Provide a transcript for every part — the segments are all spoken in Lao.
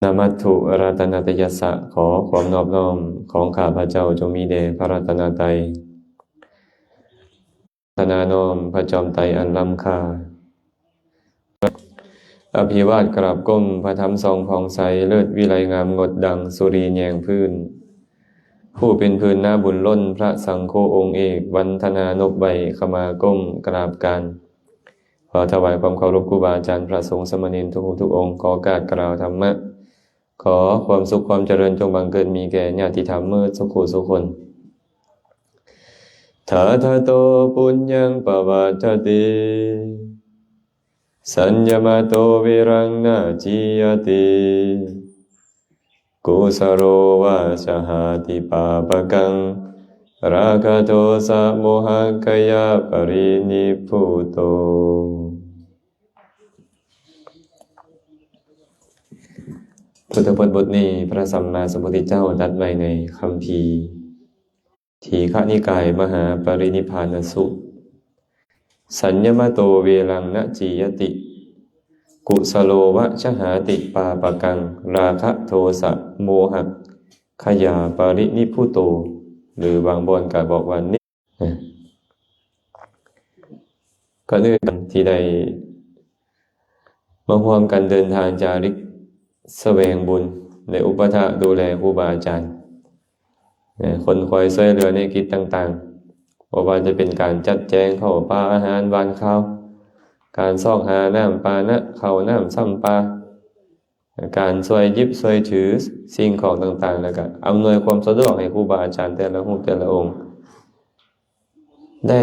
ນະມັດຖຸລັດຕະນະຕະຍັດສະ ຂໍຄວາມນອບນ້ອມຂອງຂ້າພະເຈົ້າຈົ່ງມີແດ່ພະລັດຕະນະໄຕ. ທະນານ້ອມພະຈອມໄຕອັນລ້ຳຄ່າ. ອະພິວາດກາບກົ້ມພະທຳສ່ອງຜ່ອງໃສ ເລີດວິໄລງາມງົດດັ່ງສຸຣີແຍງພື້ນ. ຜູ້ເປັນພື້ນນາບຸນລົ້ນພະສັງໂຄອົງເອກ ວັນທະນານົບໄຫວ້ຂະມາກົ້ມກາບການ. ຂໍຖວາຍຄວາມເຄົາລົບຄູບາອາຈານ ພະສົງສາມະເນນທຸກຮູບທຸກອົງ. ຂໍໂອກາດກ່າວທຳມະ. ຂໍຄວາມສຸກຄວາມຈະເລີນຈົ່ງບັງເກີດມີແກ່ຍາດຕິທຳໝົດສູ່ຜູ້ສູ່ຄົນ. ທະທະໂຕ ປຸນຍັງປະວັດຕະຕິ ສັນຍະມະໂຕ ວິລັງນະຈີຍະຕິ ກຸສະໂລວະຈະຫາຕິ ປາປະກັງ ລາຄະໂທສະໂມຫະ ຂະຍາປະລິນິບພຸດໂຕ. ພຸດທະພົດບົດນີ້ ພະສຳມາສຳພຸດທະເຈົ້າຕັດໄວ້ໃນຄຳພີ ທີຄະນິກາຍ ມະຫາປະລິນິບພານະສູດ. ສັນຍະມະໂຕ ເວລັງນະຈີຍະຕິ ກຸສະໂລວະຈະຫາຕິ ປາປະກັງ ລາຄະໂທສະໂມຫະ ຂະຍາປະລິນິບພຸດໂຕ ຫຼືບາງບ່ອນກໍບອກວ່າ ເນ ກ່ອນອື່ນທີ່ໄດ້ມາຮ່ວມກັນເດີນທາງຈາລິກສະແຫວງບຸນ ໄດ້ອຸປະຖາກດູແລຄູບາອາຈານ ແລະ ຄົນຄອຍຊ່ວຍເຫຼືອໃນກິດຕ່າງໆ ບໍ່ວ່າຈະເປັນການຈັດແຈງເຂົ້າປາອາຫານຫວານຄາວ, ການຊອກຫານ້ຳປານະ, ເຂົ້ານ້ຳຊຳປາ, ການຊ່ວຍຫຍິບຊ່ວຍຖືສິ່ງຂອງຕ່າງໆ ແລ້ວກະອຳນວຍຄວາມສະດວກໃຫ້ຄູບາອາຈານແຕ່ລະຮູບແຕ່ລະອົງ ໄດ້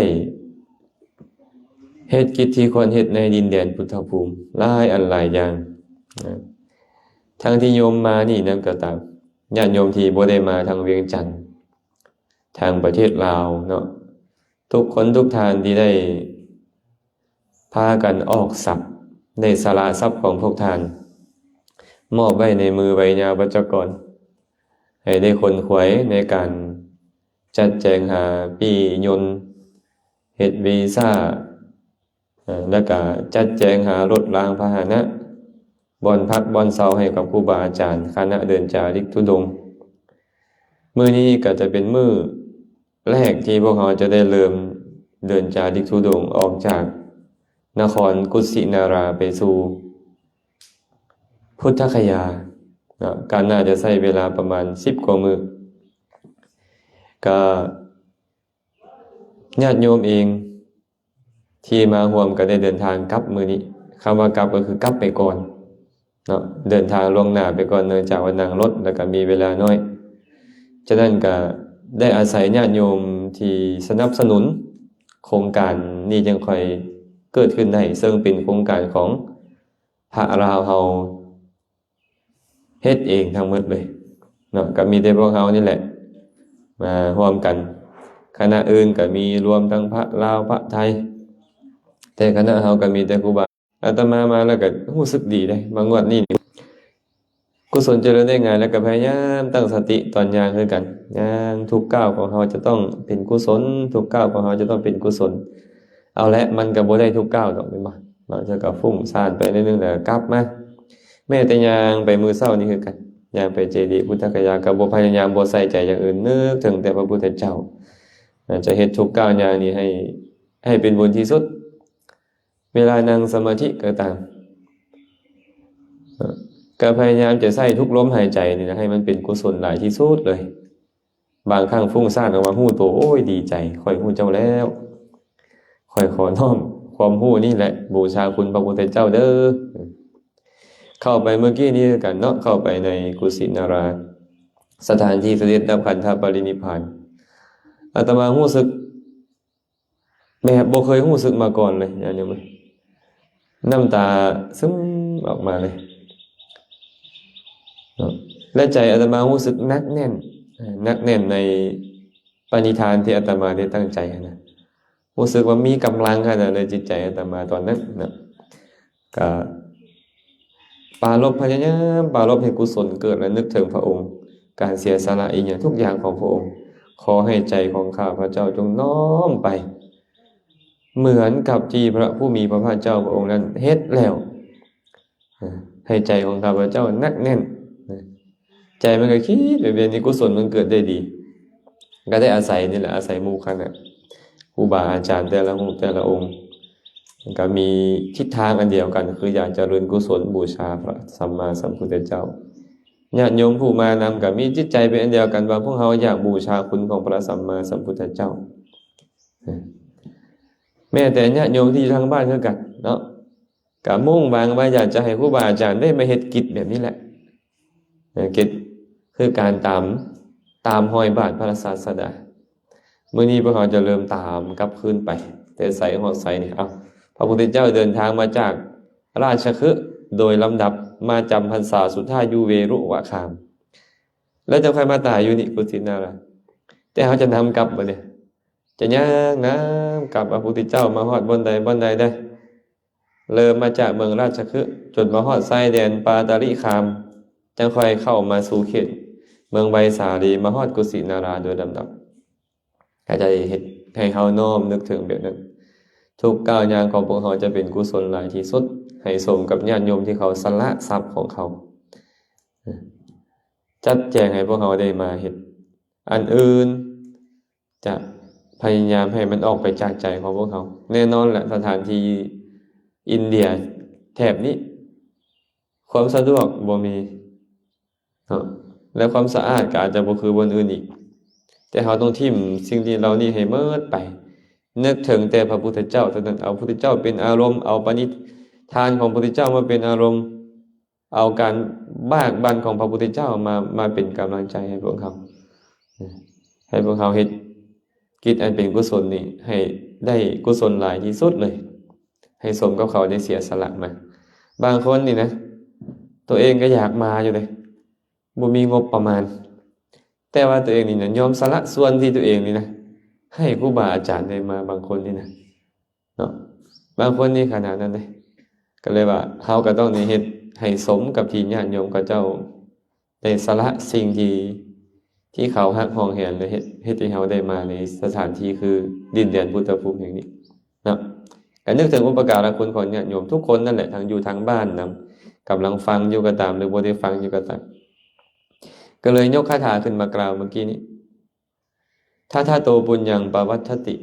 ເຮັດກິດທີ່ຄວນເຮັດໃນດິນແດນພຸດທະພູມຫຼາຍອັນຫຼາຍຢ່າງນະ. ທັງທີ່ໂຍມມານີ້ນຳກໍຕາມ, ຍາດໂຍມທີ່ບໍ່ໄດ້ມາທາງວຽງຈັນ, ທາງປະເທດລາວເນາະ, ທຸກຄົນທຸກທ່ານທີ່ໄດ້ພາກັນອອກຊັບ, ໄດ້ສະຫຼະຊັບຂອງພວກທ່ານ ມອບໄວ້ໃນມືໄວຍາວັດຈະກອນ ໃຫ້ໄດ້ຂົນຂວາຍໃນການຈັດແຈງຫາປີ້ຍົນ, ເຮັດວີຊາ, ເອີ ແລ້ວກະຈັດແຈງຫາລົດລາງພາຫະນະ, ບ່ອນພັກບ່ອນເຊົາໃຫ້ກັບຄູບາອາຈານ, ຄະນະເດີນຈາລິກທຸດົງ. ມື້ນີ້ກໍຈະເປັນມື້ແລກທີ່ພວກເຮົາຈະໄດ້ເລີ່ມເດີນຈາລິກທຸດົງ ອອກຈາກນະຄອນກຸສິນາລາໄປສູ່ພຸດທະຄະຍາເນາະ, ກໍໜ້າຈະໃຊ້ເວລາປະມານສິບກວ່າມື້. ກໍ ຍາດໂຍມເອງທີ່ມາຮ່ວມກໍໄດ້ເດີນທາງກັບມື້ນີ້, ຄຳວ່າກັບກໍຄືກັບໄປກ່ອນເນາະ, ເດີນທາງລ່ວງໜ້າໄປກ່ອນ ເນື່ອງຈາກວ່ານັ່ງລົດ ແລ້ວກໍມີເວລາໜ້ອຍ. ສະນັ້ນກໍໄດ້ອາໄສຍາດໂຍມທີ່ສະໜັບສະໜູນໂຄງການນີ້ ຈຶ່ງຄ່ອຍເກີດຂຶ້ນໄດ້, ເຊິ່ງເປັນໂຄງການຂອງພະລາວເຮົາ ເຮັດເອງທັງໝົດເລີຍເນາະ, ກໍມີແຕ່ພວກເຮົານີ້ແຫຼະມາຮ່ວມກັນ, ຄະນະອື່ນກໍມີ ລວມທັງພະລາວ ພະໄທ, ແຕ່ຄະນະເຮົາກໍມີແຕ່ຄູບາ. ອາດຕະມາມາແລ້ວກໍຮູ້ສຶກດີເດ້, ມາງວດນີ້ນີ້ ກຸສົນຈະເລີນໄດ້ງ່າຍ, ແລ້ວກໍພະຍາຍາມຕັ້ງສະຕິຕອນຍ່າງຄືກັນ, ຍ່າງທຸກກ້າວຂອງເຮົາຈະຕ້ອງເປັນກຸສົນ, ທຸກກ້າວຂອງເຮົາຈະຕ້ອງເປັນກຸສົນ. ເອົາແຫຼະ, ມັນກໍບໍ່ໄດ້ທຸກກ້າວດອກ ແມ່ນບໍ່? ບາງເທື່ອກໍຟຸ້ງສ້ານໄປໜ້ອຍໜຶ່ງ ແລ້ວກໍກັບມາ. ແມ້ແຕ່ຍ່າງໄປມື້ເຊົ້ານີ້ຄືກັນ, ຍ່າງໄປເຈດີພຸດທະຄະຍາ ກໍບໍ່ພະຍາຍາມ ບໍ່ໃສ່ໃຈຢ່າງອື່ນ, ນຶກເຖິງແຕ່ພະພຸດທະເຈົ້າ. ຈະເຮັດທຸກກ້າວຍ່າງນີ້ໃຫ້, ໃຫ້ເປັນບຸນທີ່ສຸດ. ເວລານັ່ງສະມາທິກໍຕາມ, ກໍພະຍາຍາມຈະໃຊ້ທຸກລົມຫາຍໃຈນີ້ນະ ໃຫ້ມັນເປັນກຸສົນຫຼາຍທີ່ສຸດເລີຍ. ບາງຄັ້ງຟຸ້ງສ້ານອອກມາຮູ້ໂຕ, ໂອ້ຍ ດີໃຈ, ຂ້ອຍຮູ້ເຈົ້າແລ້ວ, ຂ້ອຍຂໍນ້ອມຄວາມຮູ້ນີ້ແຫຼະ ບູຊາຄຸນພະພຸດທະເຈົ້າເດີ້. ເຂົ້າໄປເມື່ອກີ້ນີ້ຄືກັນເນາະ, ເຂົ້າໄປໃນກຸສິນາລາ, ສະຖານທີ່ສະເດັດດັບຂັນທະປະລິນິບພານ. ອາດຕະມາຮູ້ສຶກ ແບບບໍ່ເຄີຍຮູ້ສຶກມາກ່ອນເລີຍ, ຍາດໂຍມເອີຍ, ນ້ຳຕາຊຶມອອກມາເລີຍເນາະ. ແລະ ໃຈອາດຕະມາຮູ້ສຶກໜັກແໜ້ນ, ເອີ ໜັກແໜ້ນໃນປະນິທານທີ່ອາດຕະມາໄດ້ຕັ້ງໃຈຫັ້ນນະ, ຮູ້ສຶກວ່າມີກຳລັງຂະໜາດໃນຈິດໃຈອາດຕະມາຕອນນັ້ນເນາະ. ກະປາລົບ, ພະຍາຍາມປາລົບໃຫ້ກຸສົນເກີດ ແລະ ນຶກເຖິງພະອົງ, ການເສຍສະຫຼະອີ່ຫຍັງທຸກຢ່າງຂອງພະອົງ. ຂໍໃຫ້ໃຈຂອງຂ້າພະເຈົ້າຈົ່ງນ້ອມໄປ ເໝືອນກັບທີ່ພະຜູ້ມີພະພາກເຈົ້າພະອົງນັ້ນເຮັດແລ້ວ, ໃຫ້ໃຈຂອງຂ້າພະເຈົ້າໜັກແໜ້ນ ໃຈມັນກໍຄິດແບບນີ້ ກຸສົນມັນເກີດໄດ້ດີ ກໍໄດ້ອາໄສນີ້ແຫຼະ ອາໄສໝູ່ຄະນະ ຄູບາອາຈານແຕ່ລະຮູບແຕ່ລະອົງ ກໍມີທິດທາງອັນດຽວກັນ ຄືຢາກຈະເລີນກຸສົນບູຊາພະສຳມາສຳພຸດທະເຈົ້າ. ຍາດໂຍມຜູ້ມານຳກໍມີຈິດໃຈເປັນອັນດຽວກັນວ່າ ພວກເຮົາຢາກບູຊາຄຸນຂອງພະສຳມາສຳພຸດທະເຈົ້າ. ແມ້ແຕ່ຍາດໂຍມທີ່ຢູ່ທາງບ້ານຄືກັນເນາະ ກໍມຸ່ງຫວັງວ່າຢາກຈະໃຫ້ຄູບາອາຈານໄດ້ມາເຮັດກິດແບບນີ້ແຫຼະ ເອີ ກິດຄືການຕາມ ຕາມຮອຍບາດພະສາສະດາ. ມື້ນີ້ພວກເຮົາຈະເລີ່ມຕາມກັບຄືນໄປ ແຕ່ໃສຮອດໃສນີ້. ເອົ້າ ພະພຸດທະເຈົ້າເດີນທາງມາຈາກລາຊະຄຶໂດຍລຳດັບ ມາຈຳພັນສາສຸດທ້າຍຢູ່ເວລຸວະຄາມ ແລ້ວຈັ່ງຄ່ອຍມາຕາຍຢູ່ນີ້ ກຸສິນາລາ. ແຕ່ເຮົາຈະນຳກັບບໍ່ນີ້? ຈະຍ່າງນຳກັບ ພະພຸດທະເຈົ້າມາຮອດບ່ອນໃດບ່ອນໃດໄດ້ ເລີ່ມມາຈາກເມືອງລາຊະຄຶ ຈົນມາຮອດຊາຍແດນປາຕາລິຄາມ ຈັ່ງຄ່ອຍເຂົ້າມາສູ່ເຂດເມືອງໄວສາລີ ມາຮອດກຸສິນາລາໂດຍລຳດັບ. ກໍຈະເຮັດໃຫ້ເຮົານ້ອມນຶກເຖິງແບບນັ້ນ ທຸກກ້າວຍ່າງຂອງພວກເຮົາຈະເປັນກຸສົນຫຼາຍທີ່ສຸດ ໃຫ້ສົມກັບຍາດໂຍມທີ່ເຂົາສະຫຼະຊັບຂອງເຂົາ ຈັດແຈງໃຫ້ພວກເຮົາໄດ້ມາເຮັດ. ອັນອື່ນຈະພະຍາຍາມໃຫ້ມັນອອກໄປຈາກໃຈຂອງພວກເຮົາ. ແນ່ນອນແຫຼະ ສະຖານທີ່ອິນເດຍແຖບນີ້ ຄວາມສະດວກບໍ່ມີເນາະ ແລະ ຄວາມສະອາດກໍອາດຈະບໍ່ຄືບ່ອນອື່ນອີກ. ແຕ່ເຮົາຕ້ອງຖິ້ມສິ່ງທີ່ເຫຼົ່ານີ້ໃຫ້ໝົດໄປ ນຶກເຖິງແຕ່ພະພຸດທະເຈົ້າເທົ່ານັ້ນ ເອົາພະພຸດທະເຈົ້າເປັນອາລົມ ເອົາປະນິທານຂອງພະພຸດທະເຈົ້າມາເປັນອາລົມ ເອົາການບາກບັ່ນຂອງພະພຸດທະເຈົ້າມາ ມາເປັນກຳລັງໃຈໃຫ້ພວກເຮົາ ໃຫ້ພວກເຮົາເຮັດກິດອັນເປັນກຸສົນນີ້ໃຫ້ໄດ້ກຸສົນຫຼາຍທີ່ສຸດເລີຍ ໃຫ້ສົມກັບເຂົາໄດ້ເສຍສະຫຼະມາ. ບາງຄົນນີ້ນະ ຕົວເອງກໍຢາກມາຢູ່ເດ້ ບໍ່ມີງົບປະມານ ແຕ່ວ່າຕົວເອງນີ້ນະ ຍອມສະຫຼະສ່ວນທີ່ຕົວເອງນີ້ນະ ໃຫ້ຄູບາອາຈານໄດ້ມາ. ບາງຄົນນີ້ນະ ເນາະ ບາງຄົນນີ້ຂະໜາດນັ້ນເດ້. ກໍເລີຍວ່າເຮົາກໍຕ້ອງໄດ້ເຮັດໃຫ້ສົມກັບທີ່ຍາດໂຍມເຂົາເຈົ້າໄດ້ສະຫຼະສິ່ງທີ່ ທີ່ເຂົາຮັກຫວງແຫນ ແລະ ເຮັດ ເຮັດໃຫ້ເຮົາໄດ້ມາໃນສະຖານທີ່ຄືດິນແດນພຸດທະພູມແຫ່ງນີ້ເນາະ. ກໍນຶກເຖິງອຸປະກາລະຄຸນຂອງຍາດໂຍມທຸກຄົນນັ້ນແຫຼະ ທັງຢູ່ທາງບ້ານນຳ ກຳລັງຟັງຢູ່ກໍຕາມ ຫຼື ບໍ່ໄດ້ຟັງຢູ່ກໍຕາມ. ກໍເລີຍຍົກຄາຖາຂຶ້ນມາກ່າວເມື່ອກີ້ນີ້. ທັດຖະໂຕ ປຸນຍັງ ປະວັດຖະຕິ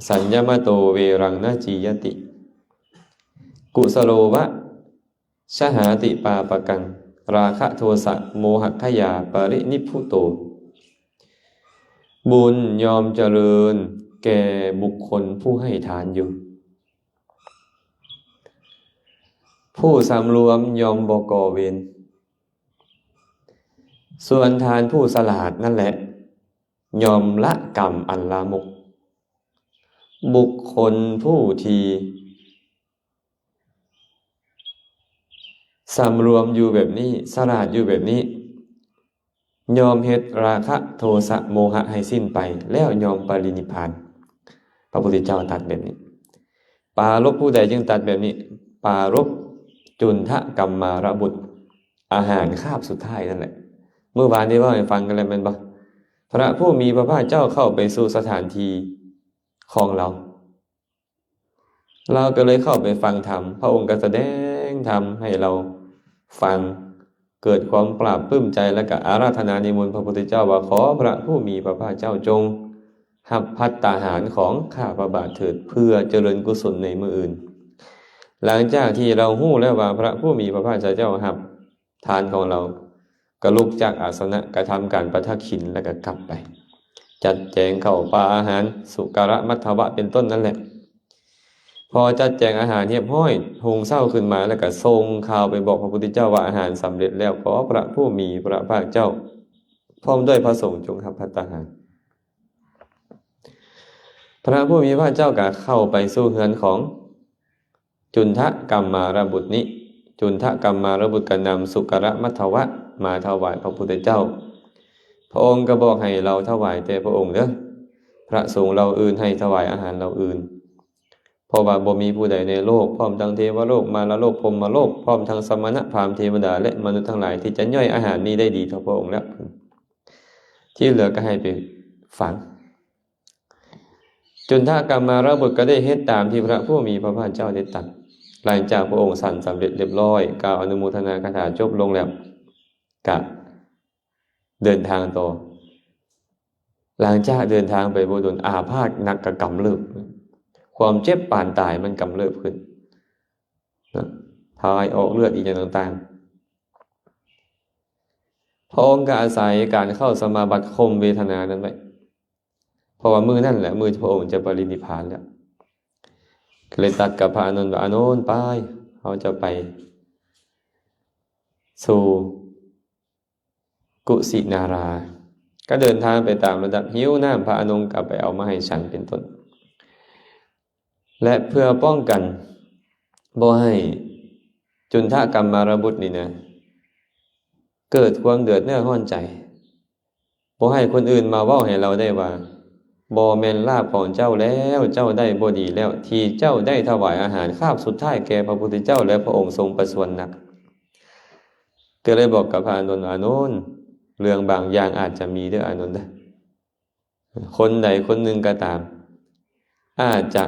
ສັນຍະມະໂຕ ເວລັງ ນະຈີຍະຕິ ກຸສະໂລ ວະ ຊະຫາຕິ ປາປະກັງ ລາຄະໂທສະໂມຫະຄະຍາ ປະລິນິບພຸໂຕ. ບຸນຍ່ອມຈະເລີນແກ່ບຸກຄົນຜູ້ໃຫ້ທານຢູ່ ຜູ້ສຳລວມຍ່ອມບໍ່ກໍ່ເວນ. ສ່ວນທ່ານຜູ້ສະຫຼາດນັ້ນແຫຼະ ຍ່ອມລະກຳອັນລາມົກ. ບຸກຄົນຜູ້ທີ່ສຳລວມຢູ່ແບບນີ້ ສະຫຼາດຢູ່ແບບນີ້ ຍ່ອມເຮັດລາຄະໂທສະໂມຫະໃຫ້ສິ້ນໄປ ແລ້ວຍ່ອມປະລິນິບພານ. ພະພຸດທະເຈົ້າຕັດແບບນີ້. ປາລົບຜູ້ໃດຈຶ່ງຕັດແບບນີ້? ປາລົບຈຸນທະກັມມາລະບຸດ ອາຫານຄາບສຸດທ້າຍນັ້ນແຫຼະ. ມື້ວານນີ້ເວົ້າໃຫ້ຟັງກັນແລ້ວແມ່ນບໍ່? ພະຜູ້ມີພະພາກເຈົ້າເຂົ້າໄປສູ່ສະຖານທີ່ຂອງລາວ ລາວກໍເລີຍເຂົ້າໄປຟັງທຳ. ພະອົງກໍສະແດງທຳໃຫ້ລາວຟັງ ເກີດຄວາມປາບປຶ້ມໃຈ ແລ້ວກໍອາລາທະນານິມົນພະພຸດທະເຈົ້າວ່າ ຂໍພະຜູ້ມີພະພາກເຈົ້າຈົ່ງຮັບພັດຕາຫານຂອງຂ້າພະບາດເຖີດ ເພື່ອຈະເລີນກຸສົນໃນມື້ອື່ນ. ຫຼັງຈາກທີ່ລາວຮູ້ແລ້ວວ່າພະຜູ້ມີພະພາກເຈົ້າຮັບທານຂອງລາວ ກໍລຸກຈາກອາສະນະ ກະທຳການປະທັກຂິນ ແລ້ວກໍກັບໄປ ຈັດແຈງເຂົ້າປາອາຫານ ສຸກະລະມັດທະວະ ເປັນຕົ້ນນັ້ນແຫຼະ. ພໍຈັດແຈງອາຫານຮຽບຮ້ອຍ ຮຸ່ງເຊົ້າຂຶ້ນມາ ແລ້ວກໍສົ່ງຂ່າວໄປບອກພະພຸດທະເຈົ້າວ່າ ອາຫານສຳເລັດແລ້ວ ຂໍພະຜູ້ມີພະພາກເຈົ້າ ພ້ອມດ້ວຍພະສົງຈົ່ງຮັບພັດຕາຫານ. ພະຜູ້ມີພະພາກເຈົ້າກໍເຂົ້າໄປສູ່ເຮືອນຂອງ ຈຸນທະກັມມາລະບຸດນີ້ ຈຸນທະກັມມາລະບຸດກໍນຳສຸກະລະມັດທະວະມາຖວາຍພະພຸດທະເຈົ້າ. ພະອົງກໍບອກໃຫ້ລາວຖວາຍແຕ່ພະອົງເດີ ພະສົງເຫຼົ່າອື່ນໃຫ້ຖວາຍອາຫານເຫຼົ່າອື່ນ. ເພາະວ່າບໍ່ມີຜູ້ໃດໃນໂລກ ພ້ອມທັງເທວະໂລກ ມາລະໂລກ ພົມມະໂລກ ພ້ອມທັງສະມະນະ ພາມ ເທວະດາ ແລະ ມະນຸດທັງຫຼາຍ ທີ່ຈະຍ່ອຍອາຫານນີ້ໄດ້ດີເທົ່າພະອົງແລ້ວ. ທີ່ເຫຼືອກໍໃຫ້ໄປຝັງ. ຈຸນທະກັມມາລະບຸດກໍໄດ້ເຮັດຕາມທີ່ພະຜູ້ມີພະພາກເຈົ້າໄດ້ຕັດ. ຫຼັງຈາກພະອົງສັນສຳເລັດລຽບຮ້ອຍ ກ່າວອະນຸໂມທະນາຄາຖາຈົບລົງແລ້ວ ກະ ເດີນທາງຕໍ່. ຫຼັງຈາກເດີນທາງໄປບໍ່ດົນ ອາພາດໜັກກໍກຳເລີບ, ຄວາມເຈັບປານຕາຍມັນກຳເລີບຂຶ້ນນະ, ຖ່າຍອອກເລືອດອີ່ຫຍັງຕ່າງໆ. ພະອົງກໍອາໄສການເຂົ້າສະມາບັດຂົ່ມເວທະນານັ້ນໄວ້, ເພາະວ່າມື້ນັ້ນແຫຼະມື້ທີ່ພະອົງຈະປະລິນິບພານແລ້ວ. ກໍເລີຍຕັດກັບພະອານົນວ່າ ອານົນ ໄປ, ເຮົາຈະໄປສູ່ ກຸສິນາລາ, ກໍເດີນທາງໄປຕາມລຳດັບ, ຫິວນ້ຳພະອານົນກໍໄປເອົາມາໃຫ້ສັນເປັນຕົ້ນ. ແລະ ເພື່ອປ້ອງກັນບໍ່ໃຫ້ຈຸນທະກັມມາລະບຸດນີ້ນະ ເກີດຄວາມເດືອດເນື້ອຮ້ອນໃຈ, ບໍ່ໃຫ້ຄົນອື່ນມາເວົ້າໃຫ້ລາວໄດ້ວ່າ ບໍ່ແມ່ນລາບຂອງເຈົ້າແລ້ວ, ເຈົ້າໄດ້ບໍ່ດີແລ້ວ ທີ່ເຈົ້າໄດ້ຖວາຍອາຫານຄາບສຸດທ້າຍແກ່ພະພຸດທະເຈົ້າ ແລະ ພະອົງຊົງປະຊວນໜັກ. ກໍເລີຍບອກກັບພະອານົນວ່າ ອານົນ, ເລື່ອງບາງຢ່າງອາດຈະມີເດີ້ ອານົນເດີ້. ຄົນໃດຄົນໜຶ່ງກໍຕາມ ອາດຈະ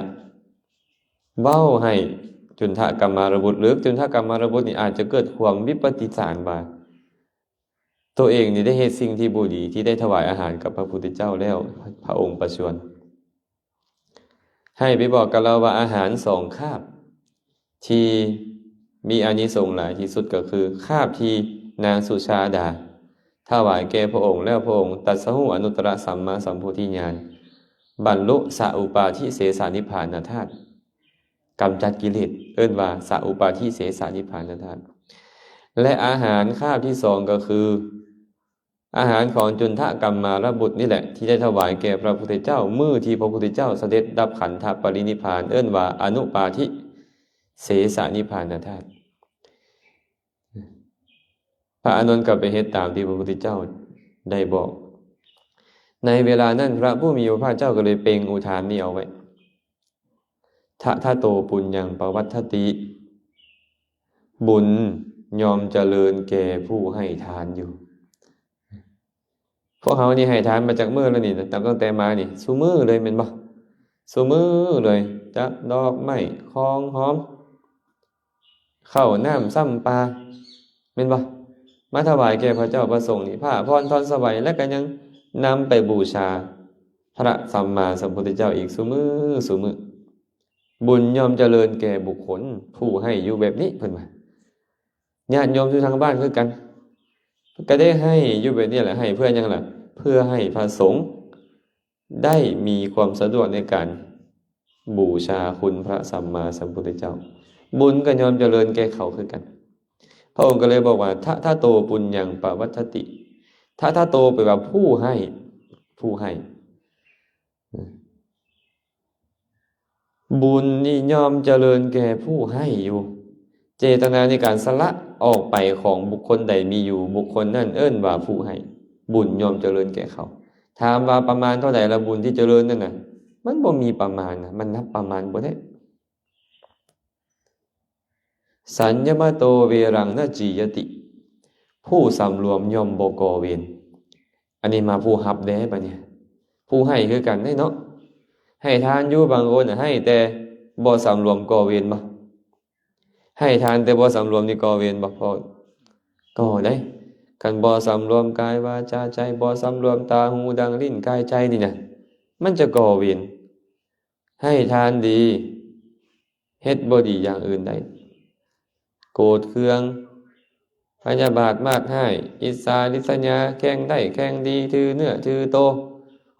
ເວົ້າໃຫ້ຈຸນທະກັມມາລະບຸດ ຫຼື ຈຸນທະກັມມາລະບຸດນີ້ອາດຈະເກີດຄວາມວິປະຕິສານວ່າ ໂຕເອງນີ້ໄດ້ເຮັດສິ່ງທີ່ບໍ່ດີ ທີ່ໄດ້ຖວາຍອາຫານກັບພະພຸດທະເຈົ້າແລ້ວ ພະອົງປະຊວນ. ໃຫ້ໄປບອກກັບລາວວ່າ ອາຫານສອງຄາບທີ່ມີອານິສົງຫຼາຍທີ່ສຸດກໍຄື ຄາບທີ່ນາງສຸຊາດາຖວາຍແກ່ພະອົງແລ້ວ ພະອົງຕັດສະຮູ້ອະນຸດຕະລະສຳມາສຳໂພທິຍານ, ບັນລຸສະອຸປາທິເສສະນິບພານະທາດ, ກຳຈັດກິເລດ, ເອີ້ນວ່າສະອຸປາທິເສສະນິບພານະທາດ. ແລະ ອາຫານຄາບທີ່ສອງກໍຄື ອາຫານຂອງຈຸນທະກັມມາລະບຸດນີ້ແຫຼະ ທີ່ໄດ້ຖວາຍແກ່ພະພຸດທະເຈົ້າ ມື້ທີ່ພະພຸດທະເຈົ້າສະເດັດດັບຂັນທະປະລິນິບພານ, ເອີ້ນວ່າອະນຸປາທິເສສະນິບພານະທາດ. ພະອານົນກໍໄປເຮັດຕາມທີ່ພະພຸດທະເຈົ້າໄດ້ບອກ. ໃນເວລານັ້ນ ພະຜູ້ມີພະພາກເຈົ້າກໍເລີຍເປັ່ງອຸທານນີ້ເອົາໄວ້. ທະທະໂຕ ປຸນຍັງ ປະວັດທະຕິ, ບຸນຍ່ອມຈະເລີນແກ່ຜູ້ໃຫ້ທານຢູ່. ພວກເຮົານີ້ໃຫ້ທານມາຈັກມື້ແລ້ວນີ້ ນັບຕັ້ງແຕ່ມານີ້ ຊຸມື້ເລີຍແມ່ນບໍ່? ຊຸມື້ເລີຍ, ຈັດດອກໄມ້ ຂອງຫອມ ເຂົ້ານ້ຳຊຳປາ ແມ່ນບໍ່? ມາຖວາຍແກ່ພະເຈົ້າພະສົງນີ້ ຜ້າຜ່ອນທ່ອນສະໄບ ແລະ ກໍຍັງນຳໄປບູຊາພະສຳມາສຳພຸດທະເຈົ້າອີກຊຸມື້ ຊຸມື້. ບຸນຍ່ອມຈະເລີນແກ່ບຸກຄົນຜູ້ໃຫ້ຢູ່ແບບນີ້ ເພິ່ນວ່າ. ຍາດໂຍມຢູ່ທາງບ້ານຄືກັນ ກໍໄດ້ໃຫ້ຢູ່ແບບນີ້ແຫຼະ. ໃຫ້ເພື່ອຫຍັງລະ? ເພື່ອໃຫ້ພະສົງ ໄດ້ມີຄວາມສະດວກໃນການບູຊາຄຸນພະສຳມາສຳພຸດທະເຈົ້າ. ບຸນກໍຍ່ອມຈະເລີນແກ່ເຂົາຄືກັນ. ພະອົງກໍເລີຍບອກວ່າ ທະທະໂຕ ປຸນຍັງ ປະວັດທະຕິ. ທະທະໂຕ ແປວ່າຜູ້ໃຫ້, ຜູ້ໃຫ້. ບຸນນີ້ຍ່ອມຈະເລີນແກ່ຜູ້ໃຫ້ຢູ່. ເຈດຕະນາໃນການສະຫຼະອອກໄປຂອງບຸກຄົນໃດມີຢູ່, ບຸກຄົນນັ້ນເອີ້ນວ່າຜູ້ໃຫ້, ບຸນຍ່ອມຈະເລີນແກ່ເຂົາ. ຖາມວ່າປະມານເທົ່າໃດລະບຸນທີ່ຈະເລີນນັ້ນນະ? ມັນບໍ່ມີປະມານນະ, ມັນນັບປະມານບໍ່ໄດ້. ສັນຍະມະໂຕ ເວລັງ ນະຈີຍະຕິ. ຜູ້ສຳລວມຍ່ອມບໍ່ກໍ່ເວນ. ອັນນີ້ມາຜູ້ຮັບແດ່ບັດນີ້. ຜູ້ໃຫ້ຄືກັນເດ້ເນາະ. ໃຫ້ທານຢູ່, ບາງຄົນໃຫ້ແຕ່ບໍ່ສຳລວມກໍ່ເວນບໍ່? ໃຫ້ທານແຕ່ບໍ່ສຳລວມນີ້ກໍ່ເວນບໍ່? ກໍ ກໍໄດ້. ຄັນບໍ່ສຳລວມກາຍ ວາຈາ ໃຈ, ບໍ່ສຳລວມຕາ ຫູ ດັງ ລີ້ນ ກາຍ ໃຈນີ້ນະ, ມັນຈະກໍ່ເວນ. ໃຫ້ທານດີ, ເຮັດບໍ່ດີຢ່າງອື່ນໄດ້. ໂກດເຄືອງ, ພະຍາບາດ, ມາດຮ້າຍ, ອິດສາ, ລິດສະຫຍາ, ແຂ່ງໄດ້, ແຂ່ງດີ, ຖືເນື້ອ, ຖືໂຕ,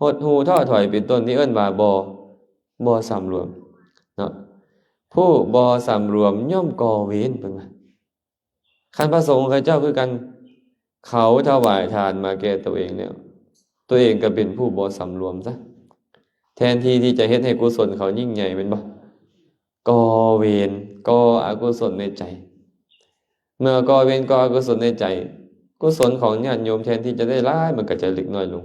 ຫົດຫູ່, ທໍ້ຖອຍ ເປັນຕົ້ນ, ນີ້ເອີ້ນວ່າບໍ່, ບໍ່ສຳລວມເນາະ. ຜູ້ບໍ່ສຳລວມຍ່ອມກໍ່ເວນ, ເພິ່ນວ່າ. ຄັນພະສົງຂະເຈົ້າຄືກັນ, ເຂົາຖວາຍທານມາແກ່ຕົວເອງແລ້ວ, ຕົວເອງກໍເປັນຜູ້ບໍ່ສຳລວມຊະ. ແທນທີ່ທີ່ຈະເຮັດໃຫ້ກຸສົນເຂົາຍິ່ງໃຫຍ່ແມ່ນບໍ່? ກໍ່ເວນ, ກໍ່ອະກຸສົນໃນໃຈ. ເມື່ອກໍ່ເວນ, ກໍ່ອະກຸສົນໃນໃຈ, ກຸສົນຂອງຍາດໂຍມແທນທີ່ຈະໄດ້ຫຼາຍ, ມັນກໍຈະເລັກນ້ອຍລົງ.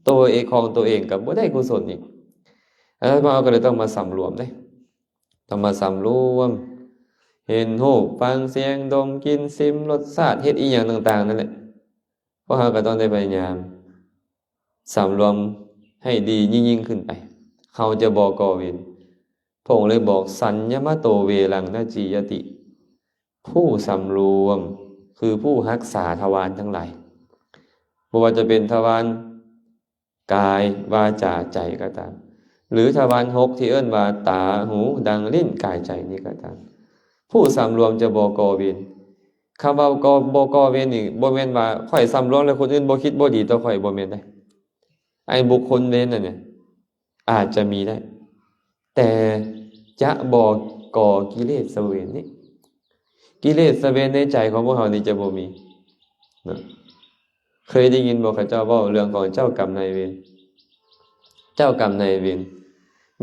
ຕົວເອງຂອງຕົວເອງກໍບໍ່ໄດ້ກຸສົນອີກ. ອາດຕະມາກໍເລີຍຕ້ອງມາສຳລວມເດ້. ຕ້ອງມາສຳລວມ ເຫັນຮູບ, ຟັງສຽງ, ດົມ, ກິນ, ຊິມລົດຊາດ, ເຮັດອີ່ຫຍັງຕ່າງໆນັ້ນແຫຼະ. ພວກເຮົາກໍຕ້ອງໄດ້ພະຍາຍາມສຳລວມໃຫ້ດີຍິ່ງໆຂຶ້ນໄປ. ເຮົາຈະບໍ່ກໍ່ເວນ. ພະອົງເລີຍບອກ, ສັນຍະມະໂຕ ເວລັງ ນະຈີຍະຕິ. ຜູ້ສຳລວມ ຄືຜູ້ຮັກສາທະວານທັງຫຼາຍ. ບໍ່ວ່າຈະເປັນທະວານກາຍ ວາຈາ ໃຈກໍຕາມ ຫຼືທະວານຫົກທີ່ເອີ້ນວ່າຕາ ຫູ ດັງ ລີ້ນ ກາຍ ໃຈນີ້ກໍຕາມ ຜູ້ສຳລວມຈະບໍ່ກໍ່ເວນ. ຄຳວ່າບໍ່ກໍ່ເວນນີ້ ບໍ່ແມ່ນວ່າຂ້ອຍສຳລວມແລ້ວຄົນອື່ນບໍ່ຄິດບໍ່ດີຕໍ່ຂ້ອຍ ບໍ່ແມ່ນເດ້. ໄອ້ບຸກຄົນເວນນັ້ນນະ ອາດຈະມີໄດ້ ແຕ່ຈະບໍ່ກໍ່ກິເລດສະເວນນີ້. ກິເລດສະເວນໃນໃຈຂອງພວກເຮົານີ້ຈະບໍ່ມີເນາະ. ເຄີຍໄດ້ຍິນບໍ່ ເຂົາເຈົ້າເວົ້າເລື່ອງຂອງເຈົ້າກຳນາຍເວນ? ເຈົ້າກຳນາຍເວນ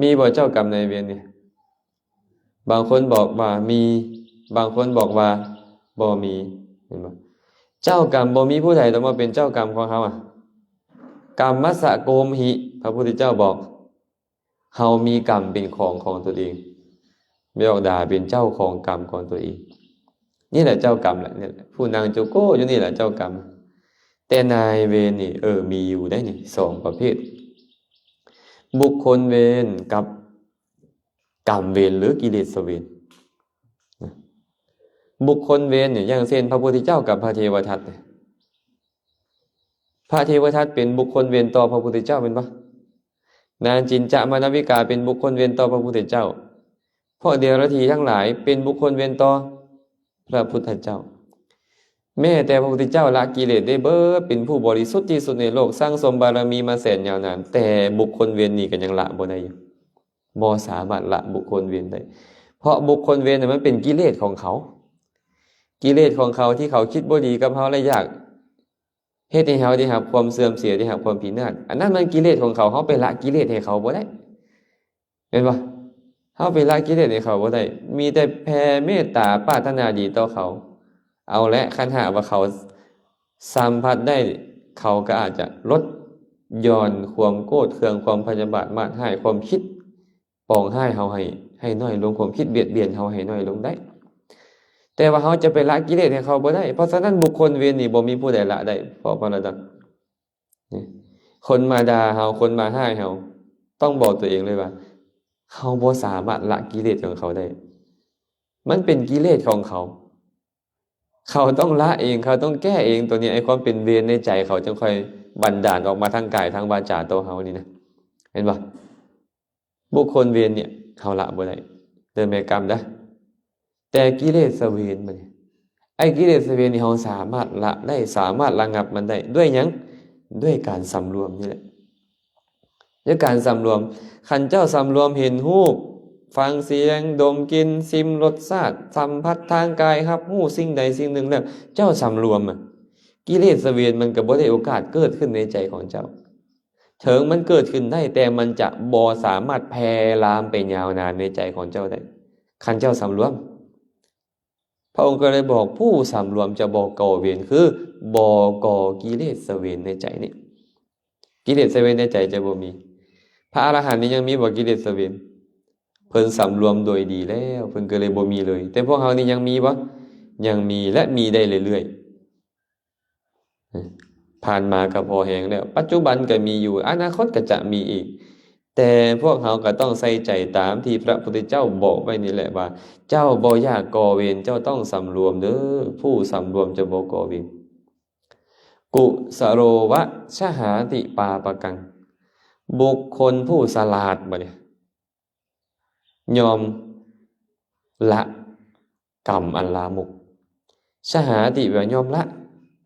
ມີບໍ່ເຈົ້າກຳນາຍເວນນີ້? ບາງຄົນບອກວ່າມີ ບາງຄົນບອກວ່າບໍ່ມີ ເຫັນບໍ່? ເຈົ້າກຳ ບໍ່ມີຜູ້ໃດຕ້ອງມາເປັນເຈົ້າກຳຂອງເຮົາອະ. ກຳມັດສະໂກມຫິ ພະພຸດທະເຈົ້າບອກ ເຮົາມີກຳເປັນຂອງຂອງຕົນເອງ ແມ່ອອກດາເປັນເຈົ້າຂອງກຳຂອງຕົນເອງ. ນີ້ແຫຼະເຈົ້າກຳແຫຼະ ນີ້ແຫຼະ ຜູ້ນັ່ງຈຸໂກ້ຢູ່ນີ້ແຫຼະເຈົ້າກຳ. ແຕ່ນາຍເວນນີ້ ເອີ ມີຢູ່ໄດ໋ນີ້ ສອງປະເພດ ບຸກຄົນເວນກັບກຳເວນ ຫຼື ກິເລດສະເວນ. ບຸກຄົນເວນນີ້ ຢ່າງເຊັ່ນ ພະພຸດທະເຈົ້າກັບພະເທວະທັດນີ້ ພະເທວະທັດເປັນບຸກຄົນເວນຕໍ່ພະພຸດທະເຈົ້າແມ່ນບໍ່? ນາງຈິນຈະມານາວິກາເປັນບຸກຄົນເວນຕໍ່ພະພຸດທະເຈົ້າ. ພວກເດຍລະຖີທັງຫຼາຍເປັນບຸກຄົນເວນຕໍ່ພະພຸດທະເຈົ້າ. ແມ້ແຕ່ພະພຸດທະເຈົ້າລະກິເລດໄດ້ເບີດ ເປັນຜູ້ບໍລິສຸດທີ່ສຸດໃນໂລກ ສັ່ງສົມບາລະມີມາແສນຍາວນານ ແຕ່ບຸກຄົນເວນນີ້ກໍຍັງລະບໍ່ໄດ້ຢູ່. ບໍ່ສາມາດລະບຸກຄົນເວນໄດ້ ເພາະບຸກຄົນເວນນັ້ນມັນເປັນກິເລດຂອງເຂົາ ກິເລດຂອງເຂົາທີ່ເຂົາຄິດບໍ່ດີກັບເຮົາ ແລະ ຢາກເຮັດໃຫ້ເຮົາໄດ້ຮັບຄວາມເສື່ອມເສຍ ໄດ້ຮັບຄວາມພິນາດ. ອັນນັ້ນມັນກິເລດຂອງເຂົາ ເຮົາໄປລະກິເລດໃຫ້ເຂົາບໍ່ໄດ້ ແມ່ນບໍ່? ເຮົາໄປລະກິເລດໃຫ້ເຂົາບໍ່ໄດ້ ມີແຕ່ແຜ່ເມດຕາປາດຖະໜາດີຕໍ່ເຂົາ. ເອົາແຫຼະ ຄັນຫາກວ່າເຂົາສຳຜັດໄດ້ ເຂົາກໍອາດຈະລົດຢ່ອນຄວາມໂກດເຄືອງ ຄວາມພະຍາບາດ ມາດຮ້າຍ ຄວາມຄິດປອງຮ້າຍເຮົາໃຫ້ ໃຫ້ນ້ອຍລົງ ຄວາມຄິດບຽດບຽນເຮົາໃຫ້ນ້ອຍລົງໄດ້. ແຕ່ວ່າເຮົາຈະໄປລະກິເລດໃຫ້ເຂົາບໍ່ໄດ້. ເພາະສະນັ້ນ ບຸກຄົນເວນນີ້ບໍ່ມີຜູ້ໃດລະໄດ້ ເພາະວ່າລະດັບ ນີ້ ຄົນມາດ່າເຮົາ ຄົນມາຮ້າຍເຮົາ ຕ້ອງບອກຕົວເອງເລີຍວ່າ ເຮົາບໍ່ສາມາດລະກິເລດຂອງເຂົາໄດ້ ມັນເປັນກິເລດຂອງເຂົາ ເຂົາຕ້ອງລະເອງ ເຂົາຕ້ອງແກ້ເອງ. ຕົວນີ້ ໄອ້ຄວາມເປັນເວນໃນໃຈເຂົາ ຈຶ່ງຄ່ອຍບັນດານອອກມາທາງກາຍທາງວາຈາຕໍ່ເຮົານີ້ນະ ເຫັນບໍ່? ບຸກຄົນເວນນີ້ເຮົາລະບໍ່ໄດ້ ເດີແມ່ກຳເດີ. ແຕ່ກິເລດສະເວນບັດນີ້ ໄອ້ກິເລດສະເວນນີ້ເຮົາສາມາດລະໄດ້ ສາມາດລະງັບມັນໄດ້ດ້ວຍຫຍັງ? ດ້ວຍການສຳລວມນີ້ແຫຼະ ດ້ວຍການສຳລວມ. ຄັນເຈົ້າສຳລວມເຫັນຮູບ ຟັງສຽງ ດົມກິ່ນ ຊິມລົດຊາດ ສຳຜັດທາງກາຍ ຮັບຮູ້ສິ່ງໃດສິ່ງໜຶ່ງແລ້ວ ເຈົ້າສຳລວມ ກິເລດສະເວນມັນກໍບໍ່ໄດ້ໂອກາດເກີດຂຶ້ນໃນໃຈຂອງເຈົ້າ. ເຖິງມັນເກີດຂຶ້ນໄດ້ ແຕ່ມັນຈະບໍ່ສາມາດແຜ່ລາມໄປຍາວນານໃນໃຈຂອງເຈົ້າໄດ້ ຄັນເຈົ້າສຳລວມ. ພະອົງກໍເລີຍບອກ ຜູ້ສຳລວມຈະບໍ່ກໍ່ເວນ ຄືບໍ່ກໍ່ກິເລດສະເວນໃນໃຈນີ້ ກິເລດສະເວນໃນໃຈຈະບໍ່ມີ. ພະອະລະຫັນນີ້ຍັງມີບໍ່ກິເລດສະເວນ? ເພິ່ນສຳລວມໂດຍດີແລ້ວ ເພິ່ນກໍເລີຍບໍ່ມີເລີຍ. ແຕ່ພວກເຮົານີ້ຍັງມີບໍ່? ຍັງມີ ແລະ ມີໄດ້ເລື້ອຍໆ. ຜ່ານມາກໍພໍແຮງແລ້ວ ປັດຈຸບັນກໍມີຢູ່ ອະນາຄົດກໍຈະມີອີກ. ແຕ່ພວກເຮົາກໍຕ້ອງໃສ່ໃຈຕາມທີ່ພະພຸດທະເຈົ້າບອກໄວ້ນີ້ແຫຼະວ່າ ເຈົ້າບໍ່ຢາກກໍ່ເວນ ເຈົ້າຕ້ອງສຳລວມເດີ້ ຜູ້ສຳລວມຈະບໍ່ກໍ່ເວນ. ກຸສະໂລວະຊະຫາຕິປາປະກັງ ບຸກຄົນຜູ້ສະຫຼາດບັດນີ້ ຍ່ອມລະກຳອັນລາມົກ. ຊະຫາຕິ ແປວ່າຍ່ອມລະ.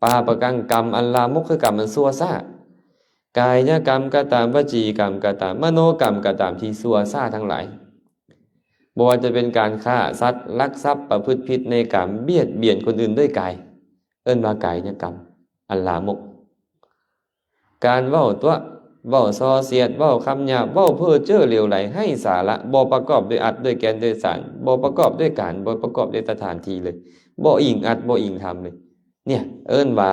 ປາປະກັງ ກຳອັນລາມົກ ຄືກຳອັນຊົ່ວຊ້າ. ກາຍຍະກຳກໍຕາມ ວະຈີກຳກໍຕາມ ມະໂນກຳກໍຕາມ ທີ່ຊົ່ວຊ້າທັງຫຼາຍ. ບໍ່ວ່າຈະເປັນການຂ້າສັດ, ລັກຊັບ, ປະພຶດຜິດໃນກາມ, ບຽດບຽນຄົນອື່ນດ້ວຍກາຍ, ເອີ້ນວ່າກາຍຍະກຳອັນລາມົກ. ການເວົ້າຕົວະ, ເວົ້າສ່ອສຽດ, ເວົ້າຄຳຫຍາບ, ເວົ້າເພ້ອເຈ້ອເຫຼວໄຫຼ, ໄຮ້ສາລະ, ບໍ່ປະກອບດ້ວຍອັດ, ດ້ວຍແກ່ນ, ດ້ວຍສານ, ບໍ່ປະກອບດ້ວຍການ, ບໍ່ປະກອບດ້ວຍສະຖານທີ່ເລີຍ, ບໍ່ອີງອັດ, ບໍ່ອີງທຳເລີຍ, ເອີ້ນວ່າ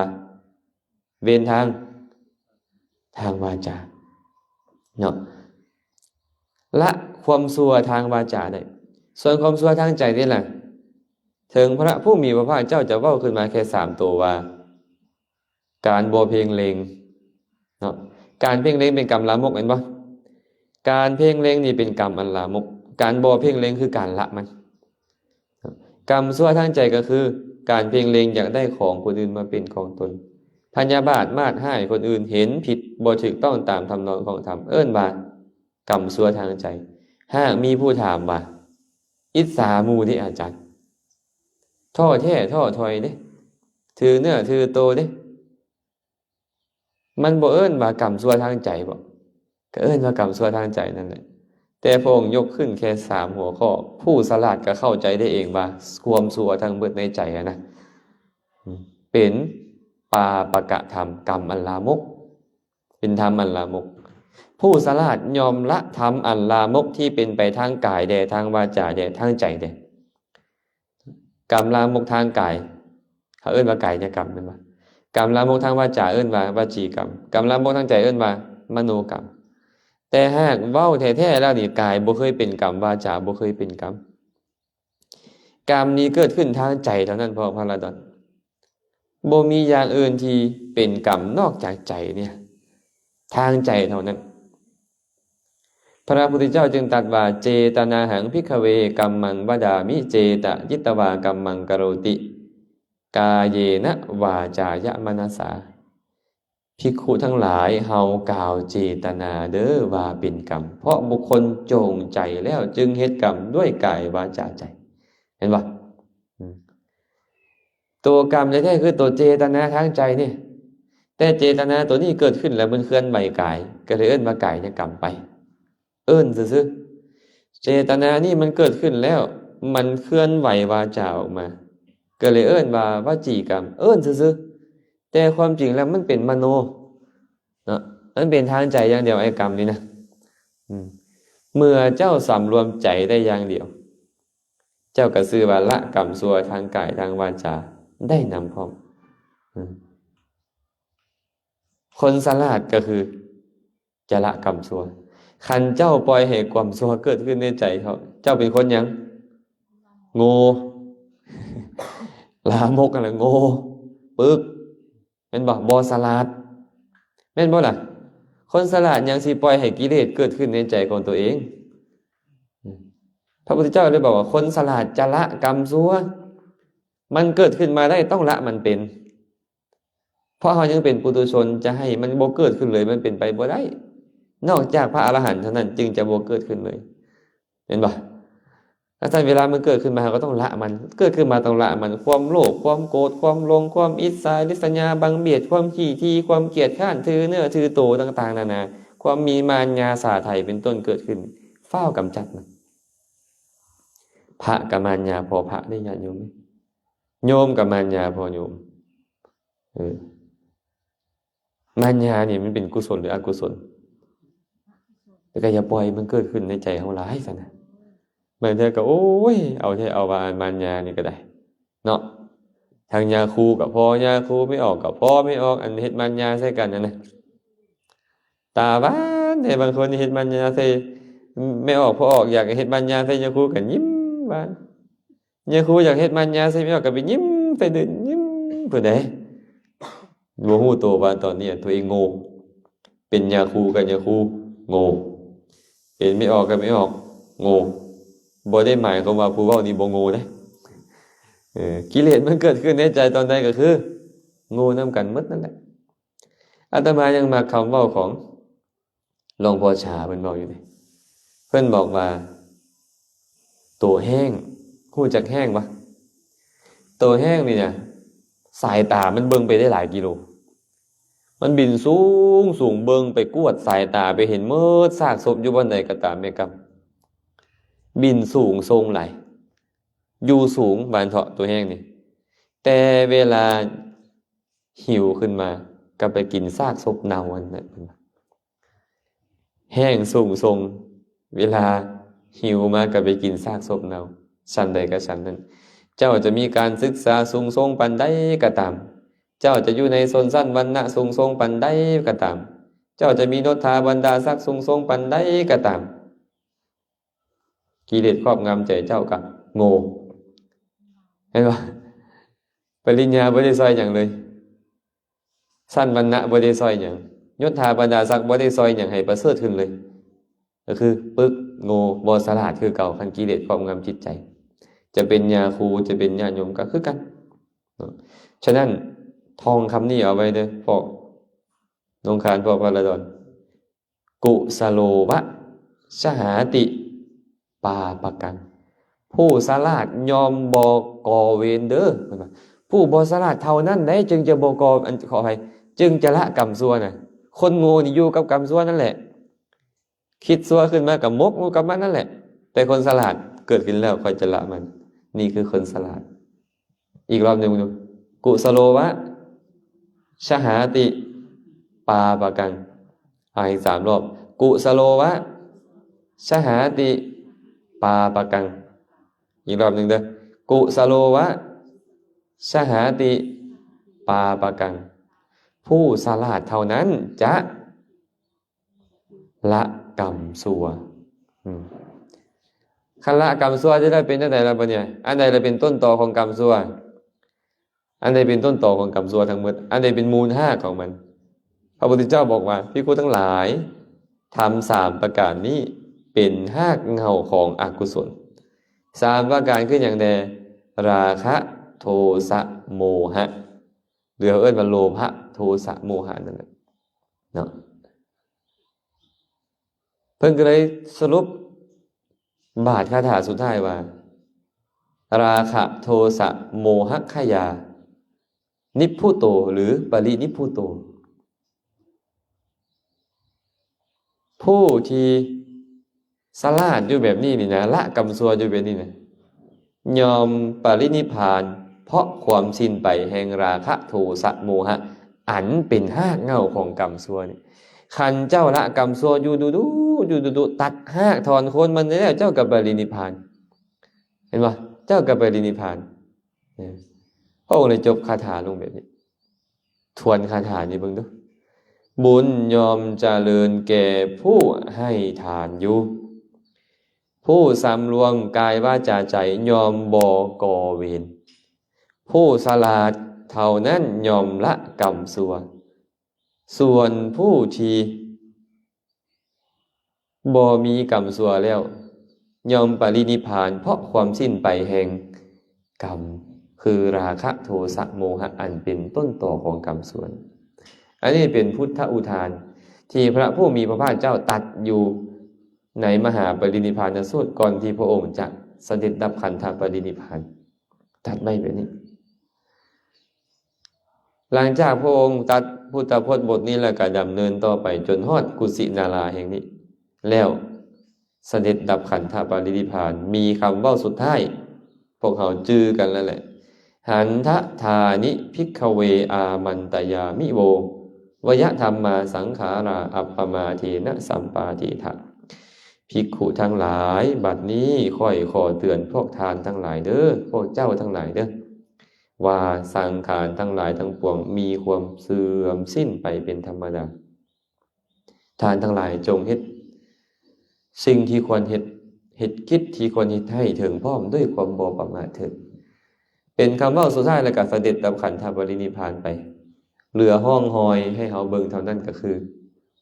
ເວນທາງ, ທາງວາຈາເນາະ. ລະຄວາມຊົ່ວທາງວາຈາໄດ້. ສ່ວນຄວາມຊົ່ວທາງໃຈນີ້ລະ, ເຖິງພະຜູ້ມີພະພາກເຈົ້າຈະເວົ້າຂຶ້ນມາແຄ່ສາມໂຕວ່າ ການບໍ່ເພງເລັງເນາະ. ການເພງເລັງເປັນກຳລາມົກແມ່ນບໍ່? ການເພງເລັງນີ້ເປັນກຳອັນລາມົກ. ການບໍ່ເພງເລັງຄືການລະມັນ. ກຳຊົ່ວທາງໃຈກໍຄືການເພງເລັງຢາກໄດ້ຂອງຄົນອື່ນມາເປັນຂອງຕົນ. ພ ພະຍາບາດມາດຮ້າຍຄົນອື່ນ ເຫັນຜິດບໍ່ຖືກຕ້ອງຕາມທຳນອງຂອງທຳ ເອີ້ນວ່າກຳຊົ່ວທາງໃຈ. ຫາກມີຜູ້ຖາມວ່າ ອິດສາໝູ່ເດອາຈານ, ທໍ້ແທ້ທໍ້ຖອຍເດ, ຖືເນື້ອຖືໂຕເດ, ມັນບໍ່ເອີ້ນວ່າກຳຊົ່ວທາງໃຈບໍ? ກໍເອີ້ນວ່າກຳຊົ່ວທາງໃຈນັ້ນແຫຼະ. ແຕ່ພະອົງຍົກຂຶ້ນແຄ່ສາມຫົວຂໍ້, ຜູ້ສະຫຼາດກໍເຂົ້າໃຈໄດ້ເອງວ່າຄວາມຊົ່ວທັງເບິດໃນໃຈຫັ້ນນະ ເປັນປາປະກະທຳ, ກຳອັນລາມົກ, ເປັນທຳອັນລາມົກ. ຜູ້ສະຫຼາດຍ່ອມລະທຳອັນລາມົກທີ່ເປັນໄປທາງກາຍແດ່, ທາງວາຈາແດ່, ທາງໃຈແດ່. ກຳລາມົກທາງກາຍ ເຮົາເອີ້ນວ່າກາຍະກຳແມ່ນບໍ່? ກຳລາມົກທາງວາຈາເອີ້ນວ່າວະຈີກຳ, ກຳລາມົກທາງໃຈເອີ້ນວ່າມະໂນກຳ. ແຕ່ຫາກເວົ້າແທ້ໆແລ້ວນີ້ ກາຍບໍ່ເຄີຍເປັນກຳ, ວາຈາບໍ່ເຄີຍເປັນກຳ. ກຳນີ້ເກີດຂຶ້ນທາງໃຈເທົ່ານັ້ນ ພວກພະລາດອນ. ບໍ່ມີຢ່າງອື່ນທີ່ເປັນກຳນອກຈາກໃຈນີ້, ທາງໃຈເທົ່ານັ້ນ. ພະພຸດທະເຈົ້າຈຶ່ງຕັດວ່າ ເຈຕະນາຫັງ ພິກຂະເວ ກຳມັງ ວະດາມິ ເຈຕະຈິດຕະວາ ກຳມັງ ກະໂຣຕິ ກາເຍນະ ວາຈາຍະ ມະນະສາ. ພິກຂຸທັງຫຼາຍ, ເຮົາກ່າວເຈຕະນາເດີວ່າເປັນກຳ, ເພາະບຸກຄົນຈົງໃຈແລ້ວຈຶ່ງເຮັດກຳດ້ວຍກາຍ ວາຈາ ໃຈ. ເຫັນບໍ່? ອືມ. ຕົວກຳແທ້ໆຄືຕົວເຈຕະນາທາງໃຈນີ້, ແຕ່ເຈຕະນາຕົວນີ້ເກີດຂຶ້ນແລ້ວມັນເຄື່ອນໄຫວກາຍ, ກໍເລີຍເອີ້ນວ່າກາຍະກຳໄປ, ເອີ້ນຊື່ໆ. ເຈຕະນານີ້ມັນເກີດຂຶ້ນແລ້ວ ມັນເຄື່ອນໄຫວວາຈາອອກມາ, ກໍເລີຍເອີ້ນວ່າວະຈີກຳ, ເອີ້ນຊື່ໆ. ແຕ່ຄວາມຈິງແລ້ວມັນເປັນມະໂນເນາະ, ມັນເປັນທາງໃຈຢ່າງດຽວ ໄອ້ກຳນີ້ນະ. ອືມ. ເມື່ອເຈົ້າສຳລວມໃຈໄດ້ຢ່າງດຽວ, ເຈົ້າກໍຊື່ວ່າລະກຳຊົ່ວທາງກາຍທາງວາຈາໄດ້ນຳພ້ອມ. ອືມ. ຄົນສະຫຼາດກໍຄືຈະລະກຳຊົ່ວ. ຄັນເຈົ້າປ່ອຍໃຫ້ກຳຊົ່ວເກີດຂຶ້ນໃນໃຈເຈົ້າ, ເຈົ້າເປັນຄົນຫຍັງ? ໂງ່. ລາມົກຫັ້ນລະໂງ່, ປຶກ. ແມ່ນບໍ່? ບໍ່ສະຫຼາດ, ແມ່ນບໍ່ລະ? ຄົນສະຫຼາດຍັງຊິປ່ອຍໃຫ້ກິເລດເກີດຂຶ້ນໃນໃຈຂອງຕົວເອງ. ພະພຸດທະເຈົ້າເລີຍບອກວ່າ ຄົນສະຫຼາດຈະລະກຳຊົ່ວ, ມັນເກີດຂຶ້ນມາໄດ້ ຕ້ອງລະມັນເປັນ. ເພາະເຮົາຍັງເປັນປຸຖຸຊົນ, ຈະໃຫ້ມັນບໍ່ເກີດຂຶ້ນເລີຍ ມັນເປັນໄປບໍ່ໄດ້. ນອກຈາກພະອະລະຫັນເທົ່ານັ້ນຈຶ່ງຈະບໍ່ເກີດຂຶ້ນເລີຍ. ເຫັນບໍ່? ຄັນຊັ້ນເວລາມັນເກີດຂຶ້ນມາ ເຮົາກໍຕ້ອງລະມັນ, ເກີດຂຶ້ນມາຕ້ອງລະມັນ, ຄວາມໂລບ, ຄວາມໂກດ, ຄວາມຫຼົງ, ຄວາມອິດສາລິດສະຫຍາ ບັງບຽດ, ຄວາມຂີ້ຖີ່, ຄວາມກຽດຄ້ານ, ຖືເນື້ອຖືໂຕຕ່າງໆນານາ, ຄວາມມີມານຍາສາໄຖເປັນຕົ້ນເກີດຂຶ້ນ, ຟ້າວກຳຈັດມັນ. ພະກໍມານຍາພໍ່ພະເດ້ ຍາດໂຍມ, ໂຍມກໍມານຍາພໍ່ໂຍມ. ເອີ ມານຍານີ້ມັນເປັນກຸສົນຫຼືອະກຸສົນ? ແຕ່ກໍຢ່າປ່ອຍມັນເກີດຂຶ້ນໃນໃຈເຮົາຫຼາຍຊັ້ນນະ. ບາງເທື່ອກໍ ໂອ້ຍ ເອົາແທ້ເອົາວ່າ ມານຍານີ້ກໍໄດ້ເນາະ. ທາງຍາຄູກໍພໍຍາຄູ, ແມ່ອອກກໍພໍແມ່ອອກ, ອັນເຮັດມານຍາໃສ່ກັນຫັ້ນນະ. ຕາຫວານແທ້, ບາງຄົນເຮັດມານຍາໃສ່ແມ່ອອກ, ພໍ່ອອກຢາກເຮັດມານຍາໃສ່ຍາຄູກໍຍິ້ມຫວານ. ຍາຄູຢາກເຮັດມານຍາໃສ່ແມ່ອອກກໍໄປຍິ້ມໃສ່ເດີ, ຍິ້ມຜູ້ໃດ. ບໍ່ຮູ້ໂຕວ່າຕອນນີ້ຕົວເອງໂງ່. ເປັນຍາຄູກັບຍາຄູໂງ່, ເປັນແມ່ອອກກັບແມ່ອອກໂງ່. ບໍ່ໄດ້ໝາຍຄວາມວ່າຜູ້ເວົ້ານີ້ບໍ່ໂງ່ເດ້. ເອີ ກິເລດມັນເກີດຂຶ້ນໃນໃຈຕອນໃດກໍຄືໂງ່ນຳກັນໝົດນັ້ນແຫຼະ. ອາດຕະມາຍັງມັກຄຳເວົ້າຂອງ ຫຼວງພໍ່ຊາເພິ່ນເວົ້າຢູ່ເດ້. ເພິ່ນບອກວ່າ ໂຕແຮ້ງ, ຮູ້ຈັກແຮ້ງບໍ່? ໂຕແຮ້ງນີ້ນະ ສາຍຕາມັນເບິ່ງໄປໄດ້ຫຼາຍກິໂລ, ມັນບິນສູງໆ ເບິ່ງໄປກວດສາຍຕາໄປເຫັນໝົດຊາກສົບຢູ່ບ່ອນໃດກໍຕາມແມ່ນກຳ, ບິນສູງສົ່ງຫຼາຍ, ຢູ່ສູງ ວ່າຊັ້ນເຖາະ ໂຕແຮ້ງນີ້. ແຕ່ເວລາຫິວຂຶ້ນມາ ກໍໄປກິນຊາກສົບເນົ່າອັນນັ້ນ. ແຮ້ງສູງສົ່ງ, ເວລາຫິວມາກໍໄປກິນຊາກສົບເນົ່າ. ຊັ້ນໃດກໍຊັ້ນນັ້ນ, ເຈົ້າຈະມີການສຶກສາສູງສົ່ງປານໃດກໍຕາມ, ເຈົ້າຈະຢູ່ໃນຊົນຊັ້ນວັນນະສູງສົ່ງປານໃດກໍຕາມ, ເຈົ້າຈະມີຍົດຖາບັນດາສັກສູງສົ່ງປານໃດກໍຕາມ, ກິເລດຄອບງຳໃຈເຈົ້າກໍໂງ່. ເຫັນບໍ່? ປະລິນຍາບໍ່ໄດ້ຊ່ອຍຫຍັງເລີຍ, ຊັ້ນວັນນະບໍ່ໄດ້ຊ່ອຍຫຍັງ, ຍົດຖາບັນດາສັກບໍ່ໄດ້ຊ່ອຍຫຍັງໃຫ້ປະເສີດຂຶ້ນເລີຍ, ກໍຄືປຶກ, ໂງ່, ບໍ່ສະຫຼາດຄືເກົ່າ. ຄັນກິເລດຄອບງຳຈິດໃຈ, ຈະເປັນຍາຄູ, ຈະເປັນຍາດໂຍມກໍຄືກັນເນາະ. ສະນັ້ນ ທ່ອງຄຳນີ້ເອົາໄວ້ເດີ້ ພວກໜົງຄານ ພວກພະລາດອນ. ກຸສະໂລວະ ຊະຫາຕິ ປາປະກັງ. ຜູ້ສະຫຼາດຍ່ອມບໍ່ກໍ່ເວນເດີ້ ເພິ່ນວ່າ. ຜູ້ບໍ່ສະຫຼາດເທົ່ານັ້ນໃດ ຈຶ່ງຈະບໍ່ກໍ່ ອັນ ຂໍອະໄພ ຈຶ່ງຈະລະກຳຊົ່ວນະ. ຄົນໂງ່ນີ້ຢູ່ກັບກຳຊົ່ວນັ້ນແຫຼະ. ຄິດຊົ່ວຂຶ້ນມາກໍໝົກຢູ່ກັບມັນນັ້ນແຫຼະ. ແຕ່ຄົນສະຫຼາດເກີດຂຶ້ນແລ້ວຄ່ອຍຈະລະມັນ. ນີ້ຄືຄົນສະຫຼາດ. ອີກລອບໜຶ່ງເບິ່ງດູ. ກຸສະໂລວະ ຊະຫາຕິ ປາປະກັງ. ອ່ານອີກສາມລອບ. ກຸສະໂລວະ ຊະຫາຕິ ປາປະກັງ. ອີກລອບໜຶ່ງເດີ້. ກຸສະໂລວະ ຊະຫາຕິ ປາປະກັງ. ຜູ້ສະຫຼາດເທົ່ານັ້ນຈະ ລະກຳຊົ່ວ. ອືມ ຄັນລະກຳຊົ່ວຈະໄດ້ເປັນຈັ່ງໃດລະບັດນີ້? ອັນໃດລະເປັນຕົ້ນຕໍຂອງກຳຊົ່ວ? ອັນໃດເປັນຕົ້ນຕໍຂອງກຳຊົ່ວທັງໝົດ? ອັນໃດເປັນມູນຮາກຂອງມັນ? ພະພຸດທະເຈົ້າບອກວ່າ ພິກຂຸທັງຫຼາຍ, ທຳສາມປະການນີ້ເປັນຮາກເຫງົ້າຂອງອະກຸສົນ. ສາມປະການຄືຫຍັງແດ່? ລາຄະ ໂທສະ ໂມຫະ ຫຼືເຮົາເອີ້ນວ່າໂລພະ ໂທສະ ໂມຫະນັ້ນແຫຼະເນາະ. ເພິ່ນກໍເລີຍສະຫຼຸບບາດຄາຖາສຸດທ້າຍວ່າ ລາຄະ ໂທສະ ໂມຫະຂະຍາ ນິບພຸໂຕ ຫຼື ປະລິນິບພຸໂຕ. ຜູ້ທີ່ສະຫຼາດຢູ່ແບບນີ້ນີ້ນະ, ລະກຳຊົ່ວຢູ່ແບບນີ້ນະ, ຍ່ອມປະລິນິບພານເພາະຄວາມສິ້ນໄປແຫ່ງລາຄະ ໂທສະ ໂມຫະ ອັນເປັນຮາກເຫງົ້າຂອງກຳຊົ່ວນີ້. ຄັນເຈົ້າລະກຳຊົ່ວຢູ່ດຸໆ ຢູ່ດຸໆ ຕັດຮາກຖອນໂຄົນມັນແລ້ວ, ເຈົ້າກໍປະລິນິບພານ. ເຫັນບໍ່? ເຈົ້າກໍປະລິນິບພານ. ເອີ ພະອົງເລີຍຈົບຄາຖາລົງແບບນີ້. ທວນຄາຖານີ້ເບິ່ງດູ. ບຸນຍ່ອມຈະເລີນແກ່ຜູ້ໃຫ້ທານຢູ່. ຜູ້ສຳລວມກາຍວາຈາໃຈຍ່ອມບໍ່ກໍ່ເວນ. ຜູ້ສະຫຼາດເທົ່ານັ້ນຍ່ອມລະກຳຊົ່ວ. ສ່ວນຜູ້ທີ່ ບໍ່ມີກຳຊົ່ວແລ້ວ ຍ່ອມປະລິນິບພານເພາະຄວາມສິ້ນໄປແຫ່ງກຳ ຄືລາຄະ ໂທສະ ໂມຫະ ອັນເປັນຕົ້ນຕໍຂອງກຳຊົ່ວ. ອັນນີ້ເປັນພຸດທະອຸທານທີ່ພະຜູ້ມີພະພາກເຈົ້າຕັດຢູ່ໃນມະຫາປະລິນິບພານສູດ ກ່ອນທີ່ພະອົງຈະສະເດັດດັບຂັນທະປະລິນິບພານ ຕັດໄວ້ແບບນີ້. ຫຼັງຈາກພະອົງຕັດພຸດທະພົດບົດນີ້ແລ້ວ ກໍດຳເນີນຕໍ່ໄປຈົນຮອດກຸສິນາລາແຫ່ງນີ້ແລ້ວ ສະເດັດດັບຂັນທະປະລິນິບພານ. ມີຄຳເວົ້າສຸດທ້າຍ ພວກເຮົາຈື່ກັນແລ້ວແຫຼະ. ຫັນທະທານິ ພິກຂະເວ ອາມັນຕະຍາມິໂວ ວະຍະທຳມາ ສັງຂາລາ ອັບປະມາເທນະ ສຳປາເທຖະ. ພິກຂຸທັງຫຼາຍ, ບັດນີ້ຂ້ອຍຂໍເຕືອນພວກທ່ານທັງຫຼາຍເດີ້, ພວກເຈົ້າທັງຫຼາຍເດີ້ ວ່າສັງຂານທັງຫຼາຍທັງປວງມີຄວາມເສື່ອມສິ້ນໄປເປັນທຳມະດາ. ທ່ານທັງຫຼາຍຈົ່ງເຮັດສິ່ງທີ່ຄວນເຮັດ, ເຮັດກິດທີ່ຄວນເຮັດໃຫ້ເຖິງພ້ອມດ້ວຍຄວາມບໍ່ປະໝາດເຖີດ. ເປັນຄຳເວົ້າສຸດທ້າຍ ແລ້ວກໍສະເດັດດັບຂັນທະປະລິນິບພານໄປ. ເຫຼືອຮ່ອງຮອຍໃຫ້ເຮົາເບິ່ງເທົ່ານັ້ນ ກໍຄື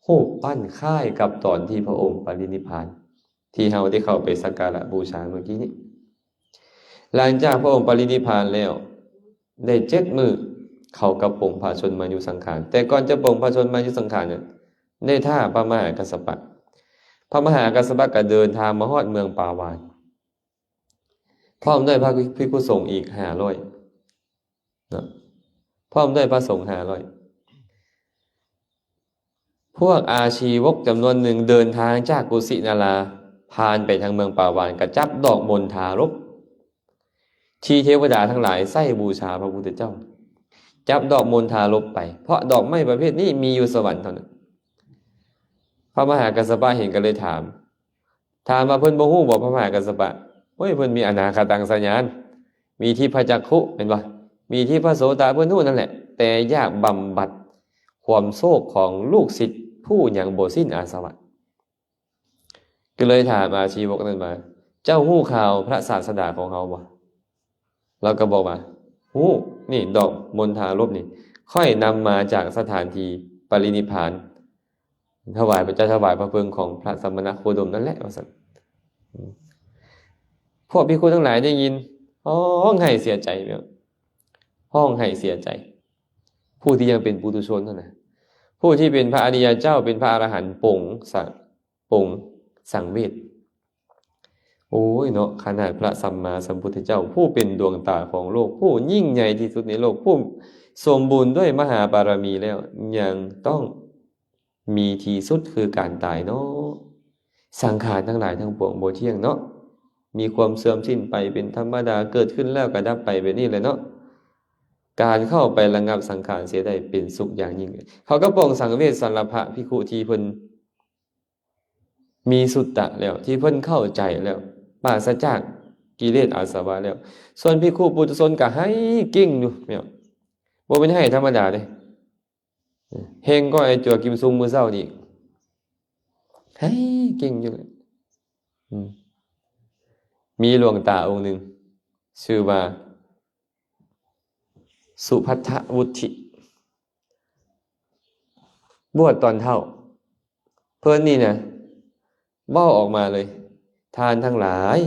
ຮູບປັ້ນຄ້າຍກັບຕອນທີ່ພະອົງປະລິນິບພານ ທີ່ເຮົາໄດ້ເຂົ້າໄປສັກກາລະບູຊາເມື່ອກີ້ນີ້. ຫຼັງຈາກພະອົງປະລິນິບພານແລ້ວໄດ້ເຈັດມື້ ເຂົາກໍປົງພະຊົນມາຍຸສັງຂານ. ແຕ່ກ່ອນຈະປົງພະຊົນມາຍຸສັງຂານນັ້ນ ໄດ້ຖ້າພະມະຫາກັດສະປະ. ພະມະຫາກັດສະປະກໍເດີນທາງມາຮອດເມືອງປາວານ ພ້ອມດ້ວຍພະພິກຂຸສົງອີກຫ້າຮ້ອຍເນາະ, ພ້ອມດ້ວຍພະສົງຫ້າຮ້ອຍ. ພວກອາຊີວົກຈຳນວນໜຶ່ງເດີນທາງຈາກກຸສິນາລາ ຜ່ານໄປທາງເມືອງປາວານ ກໍຈັບດອກມົນທາລົບ ທີ່ເທວະດາທັງຫຼາຍໃຊ້ບູຊາພະພຸດທະເຈົ້າ, ຈັບດອກມົນທາລົບໄປ, ເພາະດອກໄມ້ປະເພດນີ້ມີຢູ່ສະຫວັນເທົ່ານັ້ນ. ພະມະຫາກັດສະປະເຫັນກໍເລີຍຖາມ, ຖາມວ່າເພິ່ນບໍ່ຮູ້ບໍ່ ພະມະຫາກັດສະປະ? ໂອ້ຍ ເພິ່ນມີອະນາຄະຕັງສະຍານ, ມີທິບພະຈັກຂຸ ແມ່ນບໍ່? ມີທິບພະໂສຕະ ເພິ່ນຮູ້ນັ້ນແຫຼະ, ແຕ່ຢາກບຳບັດຄວາມໂສກຂອງລູກສິດຜູ້ຍັງບໍ່ສິ້ນອາສະວະ. ກໍເລີຍຖາມອາຊີວົກນັ້ນວ່າ, ເຈົ້າຮູ້ຂ່າວພະສາສະດາຂອງເຮົາບໍ່? ລາວກໍບອກວ່າ, ຮູ້, ນີ້ດອກມົນທາລົບນີ້ ຂ້ອຍນຳມາຈາກສະຖານທີ່ປະລິນິບພານ ຖວາຍພະເຈົ້າ ຖວາຍພະເພິ່ງຂອງພະສະມະນະໂຄດົມນັ້ນແຫຼະ ວ່າຊັ້ນ. ພວກພິກຂຸທັງຫຼາຍໄດ້ຍິນ ຮ້ອງໄຫ້ເສຍໃຈ, ແບບ ຮ້ອງໄຫ້ເສຍໃຈ. ຜູ້ທີ່ຍັງເປັນປຸຖຸຊົນຫັ້ນນະ. ຜູ້ທີ່ເປັນພະອະລິຍະເຈົ້າ ເປັນພະອະລະຫັນ ປົງສະ ປົງສັງເວດ. ໂອ້ຍເນາະ ຂະໜາດພະສຳມາສຳພຸດທະເຈົ້າ ຜູ້ເປັນດວງຕາຂອງໂລກ ຜູ້ຍິ່ງໃຫຍ່ທີ່ສຸດໃນໂລກ ຜູ້ສົມບູນດ້ວຍມະຫາບາລະມີແລ້ວ ຍັງຕ້ອງມີທີ່ສຸດຄືການຕາຍເນາະ. ສັງຂານທັງຫຼາຍທັງປວງບໍ່ທ່ຽງເນາະ ມີຄວາມເສື່ອມສິ້ນໄປເປັນທຳມະດາ ເກີດຂຶ້ນແລ້ວກໍດັບໄປແບບນີ້ແຫຼະເນາະ. ການເຂົ້າໄປລະງັບສັງຂານເສຍໄດ້ເປັນສຸກຢ່າງຍິ່ງ. ເຂົາກໍປ່ອງສັງເວດສຳລັບພະພິກຂຸທີ່ເພິ່ນ ມີສຸດຕະແລ້ວ ທີ່ເພິ່ນເຂົ້າໃຈແລ້ວ ປາສະຈາກກິເລດອາສະວະແລ້ວ. ສ່ວນພິກຂຸປຸຖຸຊົນກໍໄຫ້ເກັ່ງຢູ່ແມ່ນບໍ່ ບໍ່ແມ່ນໄຫ້ທຳມະດາເດ້ ແຮງກວ່າໄອ້ຈົວກິມຊຸງມື້ເຊົ້ານີ້ ໄຫ້ເກັ່ງຢູ່ເລີຍ. ອືມ ມີຫຼວງຕາອົງໜຶ່ງ ຊື່ວ່າ ສຸພັດທະວຸດທິ ບວດຕອນເຖົ້າ ເພິ່ນນີ້ນະ ເວົ້າອອກມາເລີຍ ທ່ານທັງຫຼາຍ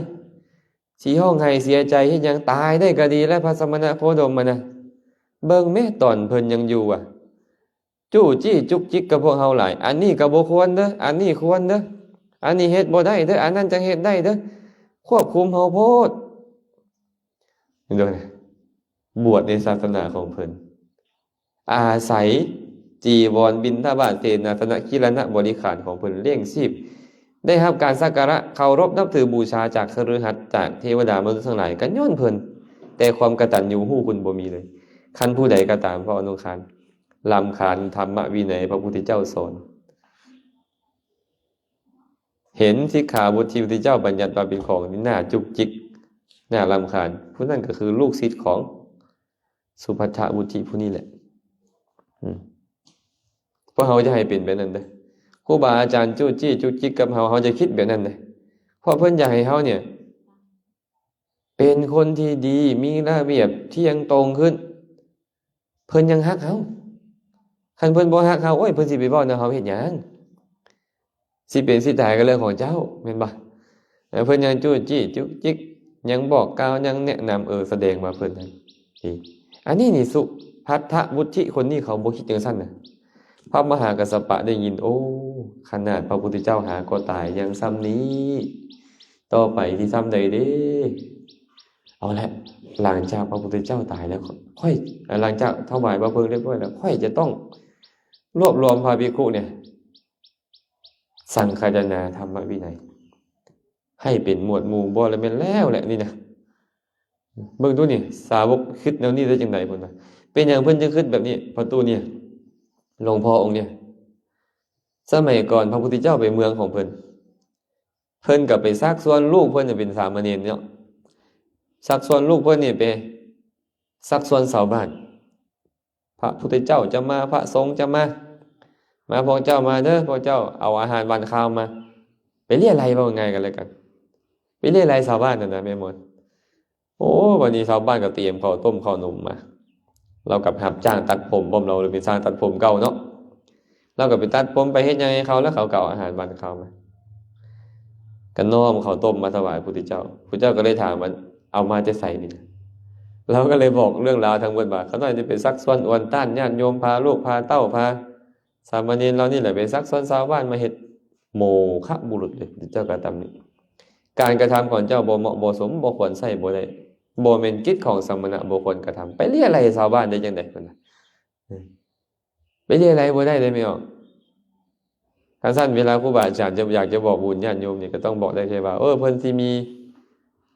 ຊິຮ້ອງໄຫ້ເສຍໃຈເຮັດຫຍັງ? ຕາຍໄດ້ກໍດີແລ້ວ ພະສະມະນະໂຄດົມຫັ້ນນະ. ເບິ່ງແມ້ ຕອນເພິ່ນຍັງຢູ່ອະ ຈູ້ຈີ້ຈຸກຈິກກັບພວກເຮົາຫຼາຍ ອັນນີ້ກໍບໍ່ຄວນເດີ້ ອັນນີ້ຄວນເດີ້ ອັນນີ້ເຮັດບໍ່ໄດ້ເດີ້ ອັນນັ້ນຈັ່ງເຮັດໄດ້ເດີ້ ຄວບຄຸມເຮົາໂພດ. ເຫັນບໍ່? ບວດໃນສາສະໜາຂອງເພິ່ນ ອາໄສຈີວອນ ບິນທະບາດ ເສນາສະນະ ກິລານະບໍລິຂານຂອງເພິ່ນລ້ຽງຊີບ ໄດ້ຮັບການສັກກາລະເຄົາລົບນັບຖືບູຊາຈາກຄະລືຫັດ ຈາກເທວະດາມະນຸດທັງຫຼາຍ ກໍຍ້ອນເພິ່ນ. ແຕ່ຄວາມກະຕັນຍູຮູ້ຄຸນບໍ່ມີເລີຍ. ຄັນຜູ້ໃດກໍຕາມ ເວົ້າອະນຸຄານ ລຳຄານທຳມະວິໄນພະພຸດທະເຈົ້າສອນ ເຫັນສິກຂາບົດທີ່ພະພຸດທະເຈົ້າບັນຍັດວ່າເປັນຂອງໜ້າຈຸກຈິກ ໜ້າລຳຄານ ຜູ້ນັ້ນກໍຄືລູກສິດຂອງສຸພັດທະວຸດທິຜູ້ນີ້ແຫຼະ. ອືມ ພວກເຮົາຈະໃຫ້ເປັນແບບນັ້ນເດີ້ ຄູບາອາຈານຈູ້ຈີ້ຈຸກຈິກກັບເຮົາ ເຮົາຈະຄິດແບບນັ້ນເດີ້ ເພາະເພິ່ນຢາກໃຫ້ເຮົານີ້ ເປັນຄົນທີ່ດີ ມີລະບຽບ ທ່ຽງຕົງຂຶ້ນ ເພິ່ນຍັງຮັກເຮົາ. ຄັນເພິ່ນບໍ່ຮັກເຮົາ ໂອ້ຍ ເພິ່ນຊິໄປເວົ້ານຳເຮົາເຮັດຫຍັງ? ຊິເປັນຊິຕາຍກໍເລື່ອງຂອງເຈົ້າ ແມ່ນບໍ່? ເອີ ເພິ່ນຍັງຈູ້ຈີ້ຈຸກຈິກ ຍັງບອກກ່າວ ຍັງແນະນຳ ເອີ ສະແດງວ່າເພິ່ນນັ້ນດີ. ອັນນີ້ນີ້ ສຸພັດທະວຸດທິຄົນນີ້ເຂົາບໍ່ຄິດຈັ່ງຊັ້ນນະ. ພະມະຫາກັດສະປະໄດ້ຍິນ ໂອ້ ຂະໜາດພະພຸດທະເຈົ້າຫາກໍຕາຍຍັງຊ່ຳນີ້ ຕໍ່ໄປຊິຊ່ຳໃດເດ້? ເອົາລະ ຫຼັງຈາກພະພຸດທະເຈົ້າຕາຍແລ້ວ ຂ້ອຍ ຫຼັງຈາກຖວາຍພະເພີງຮຽບຮ້ອຍແລ້ວ ຂ້ອຍຈະຕ້ອງລວບລວມພະພິກຂຸນີ້ ສັງຄາຍະນາທຳມະວິໄນ ໃຫ້ເປັນໝວດໝູ່ ບໍ່ລະແມ່ນແລ້ວແຫຼະນີ້ນະ. ເບິ່ງດູນີ້ ສາວົກຄິດແນວນີ້ໄດ້ຈັ່ງໃດເພິ່ນວ່າ. ເປັນຫຍັງເພິ່ນຈຶ່ງຄິດແບບນີ້? ພໍ່ຕູ້ນີ້ ຫຼວງພໍ່ອົງນີ້ ສະໄໝກ່ອນພະພຸດທະເຈົ້າໄປເມືອງຂອງເພິ່ນ ເພິ່ນກໍໄປຊັກຊວນລູກເພິ່ນເປັນສາມະເນນເນາະ ຊັກຊວນລູກເພິ່ນນີ້ໄປຊັກຊວນຊາວບ້ານ ພະພຸດທະເຈົ້າຈະມາ ພະສົງຈະມາ ມາ ພວກເຈົ້າມາເດີ ພວກເຈົ້າເອົາອາຫານຫວານຄາວມາ ໄປເລຍໄລ ເວົ້າງ່າຍກັນແລ້ວກັນ ໄປເລຍໄລຊາວບ້ານນັ້ນນະແມ່ໝົດ. ໂອ້ ບັດນີ້ຊາວບ້ານກໍຕຽມເຂົ້າຕົ້ມເຂົ້າໜົມມາ ລາວກໍຮັບຈ້າງຕັດຜົມ ເພາະລາວເປັນຊ່າງຕັດຜົມເກົ່າເນາະ ລາວກໍໄປຕັດຜົມໄປເຮັດຫຍັງໃຫ້ເຂົາ ແລ້ວເຂົາກໍເອົາອາຫານຫວານຄາວມາ ກໍນ້ອມເຂົ້າຕົ້ມມາຖວາຍພະພຸດທະເຈົ້າ. ພະພຸດທະເຈົ້າກໍເລີຍຖາມວ່າ ເອົາມາແຕ່ໃສນີ້ນະ? ລາວກໍເລີຍບອກເລື່ອງລາວທັງໝົດວ່າ ຂ້ານ້ອຍໄດ້ໄປຊັກຊວນອວນຕ້ານຍາດໂຍມ ພາລູກພາເຕົ້າ ພາສາມະເນນເຫຼົ່ານີ້ແຫຼະ ໄປຊັກຊວນຊາວບ້ານມາເຮັດໂມຄະບຸລຸດເລີຍ. ພະພຸດທະເຈົ້າກໍຕຳໜິ ການກະທຳຂອງເຈົ້າບໍ່ເໝາະບໍ່ສົມ ບໍ່ຄວນໃຊ້ບໍ່ໄດ້ ບໍ່ແມ່ນກິດຂອງສະມະນະ ບໍ່ຄວນກະທຳ ໄປເລຍໄລຊາວບ້ານໄດ້ຈັ່ງໃດ ເພິ່ນວ່າ ໄປເລຍໄລບໍ່ໄດ້ເດ້ແມ່ອອກ. ຄັນຊັ້ນເວລາຄູບາອາຈານຈະ ຢາກຈະບອກບຸນຍາດໂຍມນີ້ ກໍຕ້ອງບອກໄດ້ແຄ່ວ່າ ເອີ ເພິ່ນຊິມີ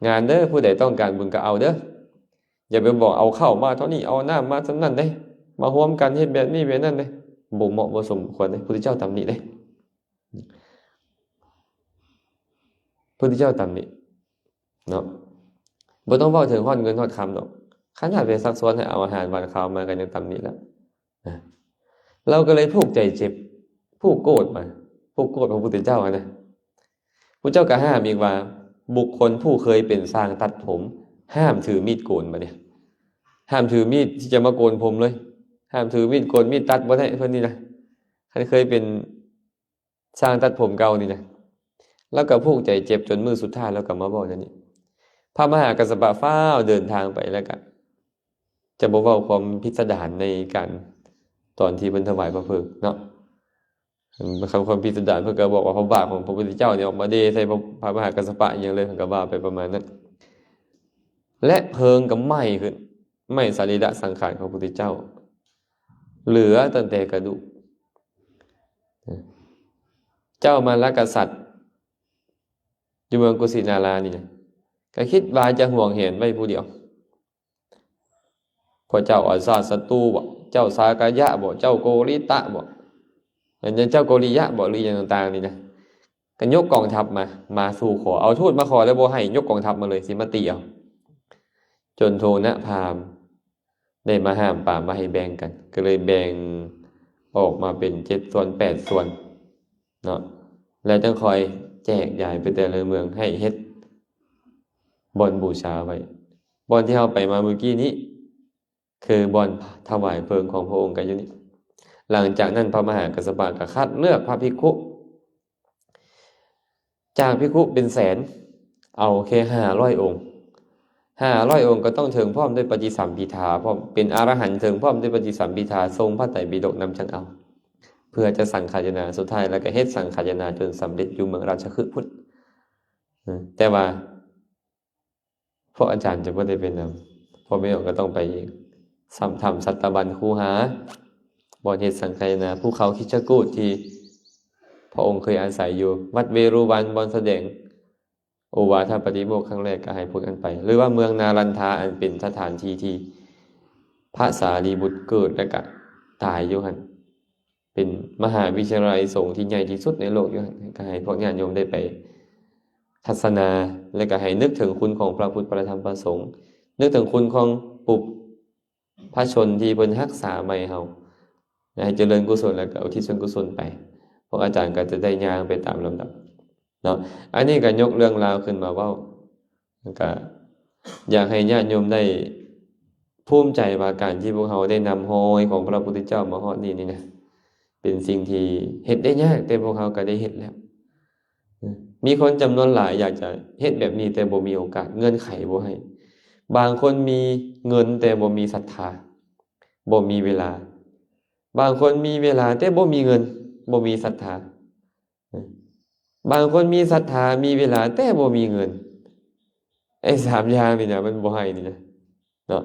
ງານເດີ ຜູ້ໃດຕ້ອງການບຸນກໍເອົາເດີ ຢ່າໄປບອກເອົາເຂົ້າມາເທົ່ານີ້ ເອົານ້ຳມາສ່ຳນັ້ນເດ້ ມາຮ່ວມກັນເຮັດແບບນີ້ແບບນັ້ນເດ້ ບໍ່ເໝາະບໍ່ສົມຄວນເດ້ ພຸດທະເຈົ້າຕຳໜິເດ້ ພຸດທະເຈົ້າຕຳໜິເນາະ. ບໍ່ຕ້ອງເວົ້າເຖິງຮອດເງິນຮອດຄຳດອກ ຂະໜາດໄປຊັກຊວນໃຫ້ເອົາອາຫານຫວານຄາວມາກໍຍັງຕຳໜິແລ້ວ. ລາວກໍເລີຍຜູກໃຈເຈັບ ຜູກໂກດມາ ຜູກໂກດພະພຸດທະເຈົ້າຫັ້ນນະ. ພະເຈົ້າກໍຫ້າມອີກວ່າ ບຸກຄົນຜູ້ເຄີຍເປັນຊ່າງຕັດຜົມ ຫ້າມຖືມີດໂກນ ບັດນີ້ ຫ້າມຖືມີດທີ່ຈະມາໂກນຜົມເລີຍ ຫ້າມຖືມີດໂກນມີດຕັດບໍ່ໄດ້ ເພິ່ນນີ້ນະ ຄັນເຄີຍເປັນ ຊ່າງຕັດຜົມເກົ່ານີ້ນະ ລາວກໍຜູກໃຈເຈັບຈົນມື້ສຸດທ້າຍ ລາວກໍມາເວົ້າແນວນີ້. ພະມະຫາກັດສະປະຟ້າວເດີນທາງໄປ ແລ້ວກໍຈະບໍ່ເວົ້າຄວາມພິດສະດານໃນການ ຕອນທີ່ເພິ່ນຖວາຍພະເພີງເນາະ. ຄຳຄວນພິສະດານ ເພິ່ນກໍບອກວ່າພະບາດຂອງພະພຸດທະເຈົ້ານີ້ອອກມາເດໃສ່ພະ ພະມະຫາກັດສະປະອີ່ຫຍັງເລີຍ ເພິ່ນກໍວ່າໄປປະມານນັ້ນ. ແລະເພີງກໍໄໝ້ຂຶ້ນ ໄໝ້ສະລີລະສັງຂານຂອງພະພຸດທະເຈົ້າ ເຫຼືອຕັ້ງແຕ່ກະດູກ. ເຈົ້າມາລະກະສັດຢູ່ເມືອງກຸສິນາລານີ້ນະ ກໍຄິດວ່າຈະຫວງແຫນໄວ້ຜູ້ດຽວ. ພວກເຈົ້າອາຊາດສັດຕູບໍ? ເຈົ້າສາກະຍະບໍ? ເຈົ້າໂກລິຕະບໍ? ອັນນັ້ນເຈົ້າໂກລິຍະບໍ? ຫຼືຫຍັງຕ່າງໆນີ້ນະ ກໍຍົກກອງທັບມາ ມາສູ່ຂໍ. ເອົາທູດມາຂໍແລ້ວບໍ່ໃຫ້ ຍົກກອງທັບມາເລີຍ ຊິມາຕີເອົາ. ຈົນໂທນະພາມໄດ້ມາຫ້າມປາມ ບໍ່ໃຫ້ແບ່ງກັນ ກໍເລີຍແບ່ງອອກມາເປັນເຈັດສ່ວນ ແປດສ່ວນເນາະ ແລ້ວຈັ່ງຄ່ອຍແຈກຢາຍໄປແຕ່ລະເມືອງ ໃຫ້ເຮັດບ່ອນບູຊາໄວ້. ບ່ອນທີ່ເຮົາໄປມາມື້ກີ້ນີ້ ຄືບ່ອນຖວາຍເພີງຂອງພະອົງກໍຢູ່ນີ້. ຫຼັງຈາກນັ້ນ ພະມະຫາກັດສະປະກໍຄັດເລືອກພະພິກຂຸ ຈາກພິກຂຸເປັນແສນ ເອົາແຄ່ຫ້າຮ້ອຍອົງ. ຫ້າຮ້ອຍອົງກໍຕ້ອງເຖິງພ້ອມດ້ວຍປະຕິສຳພິທາ ພ້ອມເປັນອະລະຫັນ ເຖິງພ້ອມດ້ວຍປະຕິສຳພິທາ ຊົງພະໄຕປິດົກນຳຈັ່ງເອົາ ເພື່ອຈະສັງຂາຍະນາ. ສຸດທ້າຍແລ້ວກໍເຮັດສັງຂາຍະນາຈົນສຳເລັດຢູ່ເມືອງລາຊະຄຶພຸ້ນ. ແຕ່ວ່າ ພວກອາຈານຈະບໍ່ໄດ້ໄປນຳ ພວກແມ່ອອກກໍຕ້ອງໄປເອງ. ສຳ ຖ້ຳສັດຕະບັນຄູຫາ ບ່ອນເຮັດສັງຂາຍະນາ ພູເຂົາຄິດຊະກູດທີ່ພະອົງເຄີຍອາໄສຢູ່ ວັດເວລຸວັນ ບ່ອນສະແດງໂອວາທະປະຕິໂມກຄັ້ງແລກ ກໍໃຫ້ພວກນັ້ນໄປ ຫຼືວ່າເມືອງນາລັນທາ ອັນເປັນສະຖານທີ່ທີ່ພະສາລີບຸດເກີດ ແລ້ວກໍຕາຍຢູ່ຫັ້ນ. ເປັນມະຫາວິທະຍາໄລສົງທີ່ໃຫຍ່ທີ່ສຸດໃນໂລກຢູ່ຫັ້ນ ກໍໃຫ້ພວກຍາດໂຍມໄດ້ໄປທັດສະນາ ແລະກໍໃຫ້ນຶກເຖິງຄຸນຂອງພະພຸດ ພະທຳ ພະສົງ, ນຶກເຖິງຄຸນຂອງປຸບພະຊົນທີ່ເພິ່ນຮັກສາໃໝ່ເຮົາ ໃຫ້ຈະເລີນກຸສົນ ແລ້ວກໍອຸທິດສ່ວນກຸສົນໄປ. ພວກອາຈານກໍຈະໄດ້ຍ່າງໄປຕາມລຳດັບເນາະ. ອັນນີ້ກໍຍົກເລື່ອງລາວຂຶ້ນມາເວົ້າ ແລ້ວກໍຢາກໃຫ້ຍາດໂຍມໄດ້ພູມໃຈວ່າ ການທີ່ພວກເຮົາໄດ້ນຳຮອຍຂອງພະພຸດທະເຈົ້າມາຮອດນີ້ນີ້ນະ ເປັນສິ່ງທີ່ເຮັດໄດ້ຍາກ, ແຕ່ພວກເຮົາກໍໄດ້ເຮັດແລ້ວ. ມີຄົນຈຳນວນຫຼາຍຢາກຈະເຮັດແບບນີ້ ແຕ່ບໍ່ມີໂອກາດ, ເງື່ອນໄຂບໍ່ໃຫ້. ບາງຄົນມີເງິນແຕ່ບໍ່ມີສັດທາ, ບໍ່ມີເວລາ. ບາງຄົນມີເວລາແຕ່ບໍ່ມີເງິນ, ບໍ່ມີສັດທາ. ບາງຄົນມີສັດທາ, ມີເວລາ ແຕ່ບໍ່ມີເງິນ. ໄອ້ສາມຢ່າງນີ້ນະ ມັນບໍ່ໃຫ້ນີ້ນະ ເນາະ.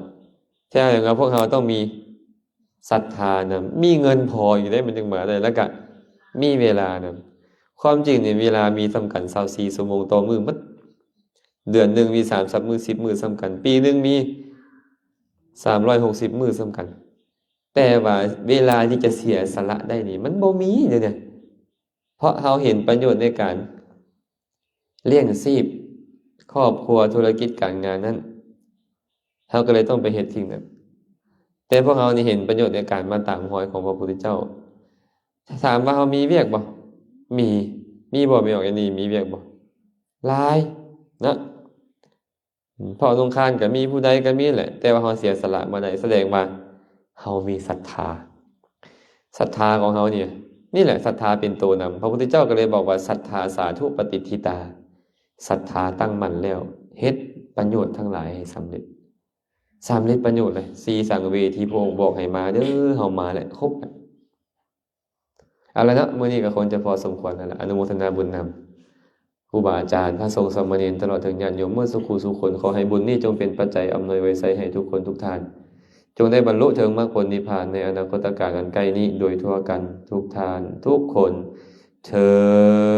ແທ້ແລ້ວພວກເຮົາຕ້ອງມີສັດທານຳ, ມີເງິນພໍຢູ່ເດ້ ມັນຈຶ່ງມາໄດ້, ແລ້ວກະມີເວລານຳ. ຄວາມຈິງນີ້ ເວລາມີສ່ຳກັນຊາວສີ່ຊົ່ວໂມງຕໍ່ມື້ໝົດ. ເດືອນໜຶ່ງມີສາມສິບມື້ ສິບມື້ສ່ຳກັນ, ປີໜຶ່ງມີສາມຮ້ອຍຫົກສິບມື້ສ່ຳກັນ, ແຕ່ວ່າເວລາທີ່ຈະເສຍສະຫຼະໄດ້ນີ້ ມັນບໍ່ມີເດ້. ເພາະເຮົາເຫັນປະໂຫຍດໃນການລ້ຽງຊີບຄອບຄົວ, ທຸລະກິດການງານນັ້ນ, ເຮົາກໍເລີຍຕ້ອງໄປເຮັດສິ່ງນັ້ນ. ແຕ່ພວກເຮົານີ້ເຫັນປະໂຫຍດໃນການມາຕາມຮອຍຂອງພະພຸດທະເຈົ້າ. ຖາມວ່າເຮົາມີວຽກບໍ່? ມີ. ມີບໍ່ແມ່ອອກ? ອັນນີ້ມີວຽກບໍ່? ຫຼາຍເນາະ. ເພາະສົງຄານກໍມີ, ຜູ້ໃດກໍມີແຫຼະ, ແຕ່ວ່າເຮົາເສຍສະຫຼະມາໄດ້ ສະແດງວ່າເຮົາມີສັດທາ. ສັດທາຂອງເຮົານີ້ ນີ້ແຫຼະ ສັດທາເປັນໂຕນຳ. ພະພຸດທະເຈົ້າກໍເລີຍບອກວ່າ ສັດທາສາທຸປະຕິດທິຕາ, ສັດທາຕັ້ງໝັ້ນແລ້ວ ເຮັດປະໂຫຍດທັງຫຼາຍໃຫ້ສຳເລັດ. ສຳເລັດປະໂຫຍດເລີຍ. ສີສັງເວ ທີ່ພະອົງບອກໃຫ້ມາເດີ, ເຮົາມາແລ້ວ ຄົບແລ້ວ. ເອົາລະເນາະ, ມື້ນີ້ກໍຄົງຈະພໍສົມຄວນແລ້ວລະ. ອະນຸໂມທະນາບຸນນຳ ຄູບາອາຈານ, ພະສົງສາມະເນນ, ຕະຫຼອດເຖິງຍາດໂຍມໝົດສູ່ຄູ່ສູ່ຄົນ. ຂໍໃຫ້ບຸນນີ້ຈົ່ງເປັນປັດໄຈອຳນວຍໄວໄຊໃຫ້ທຸກຄົນທຸກທ່ານ, ຈົ່ງໄດ້ບັນລຸເຖິງມັກຜົນນິບພານໃນອະນາຄົດຕະການອັນໃກ້ນີ້ ໂດຍທົ່ວກັນທຸກທ່ານທຸກຄົນເທີ້ນ.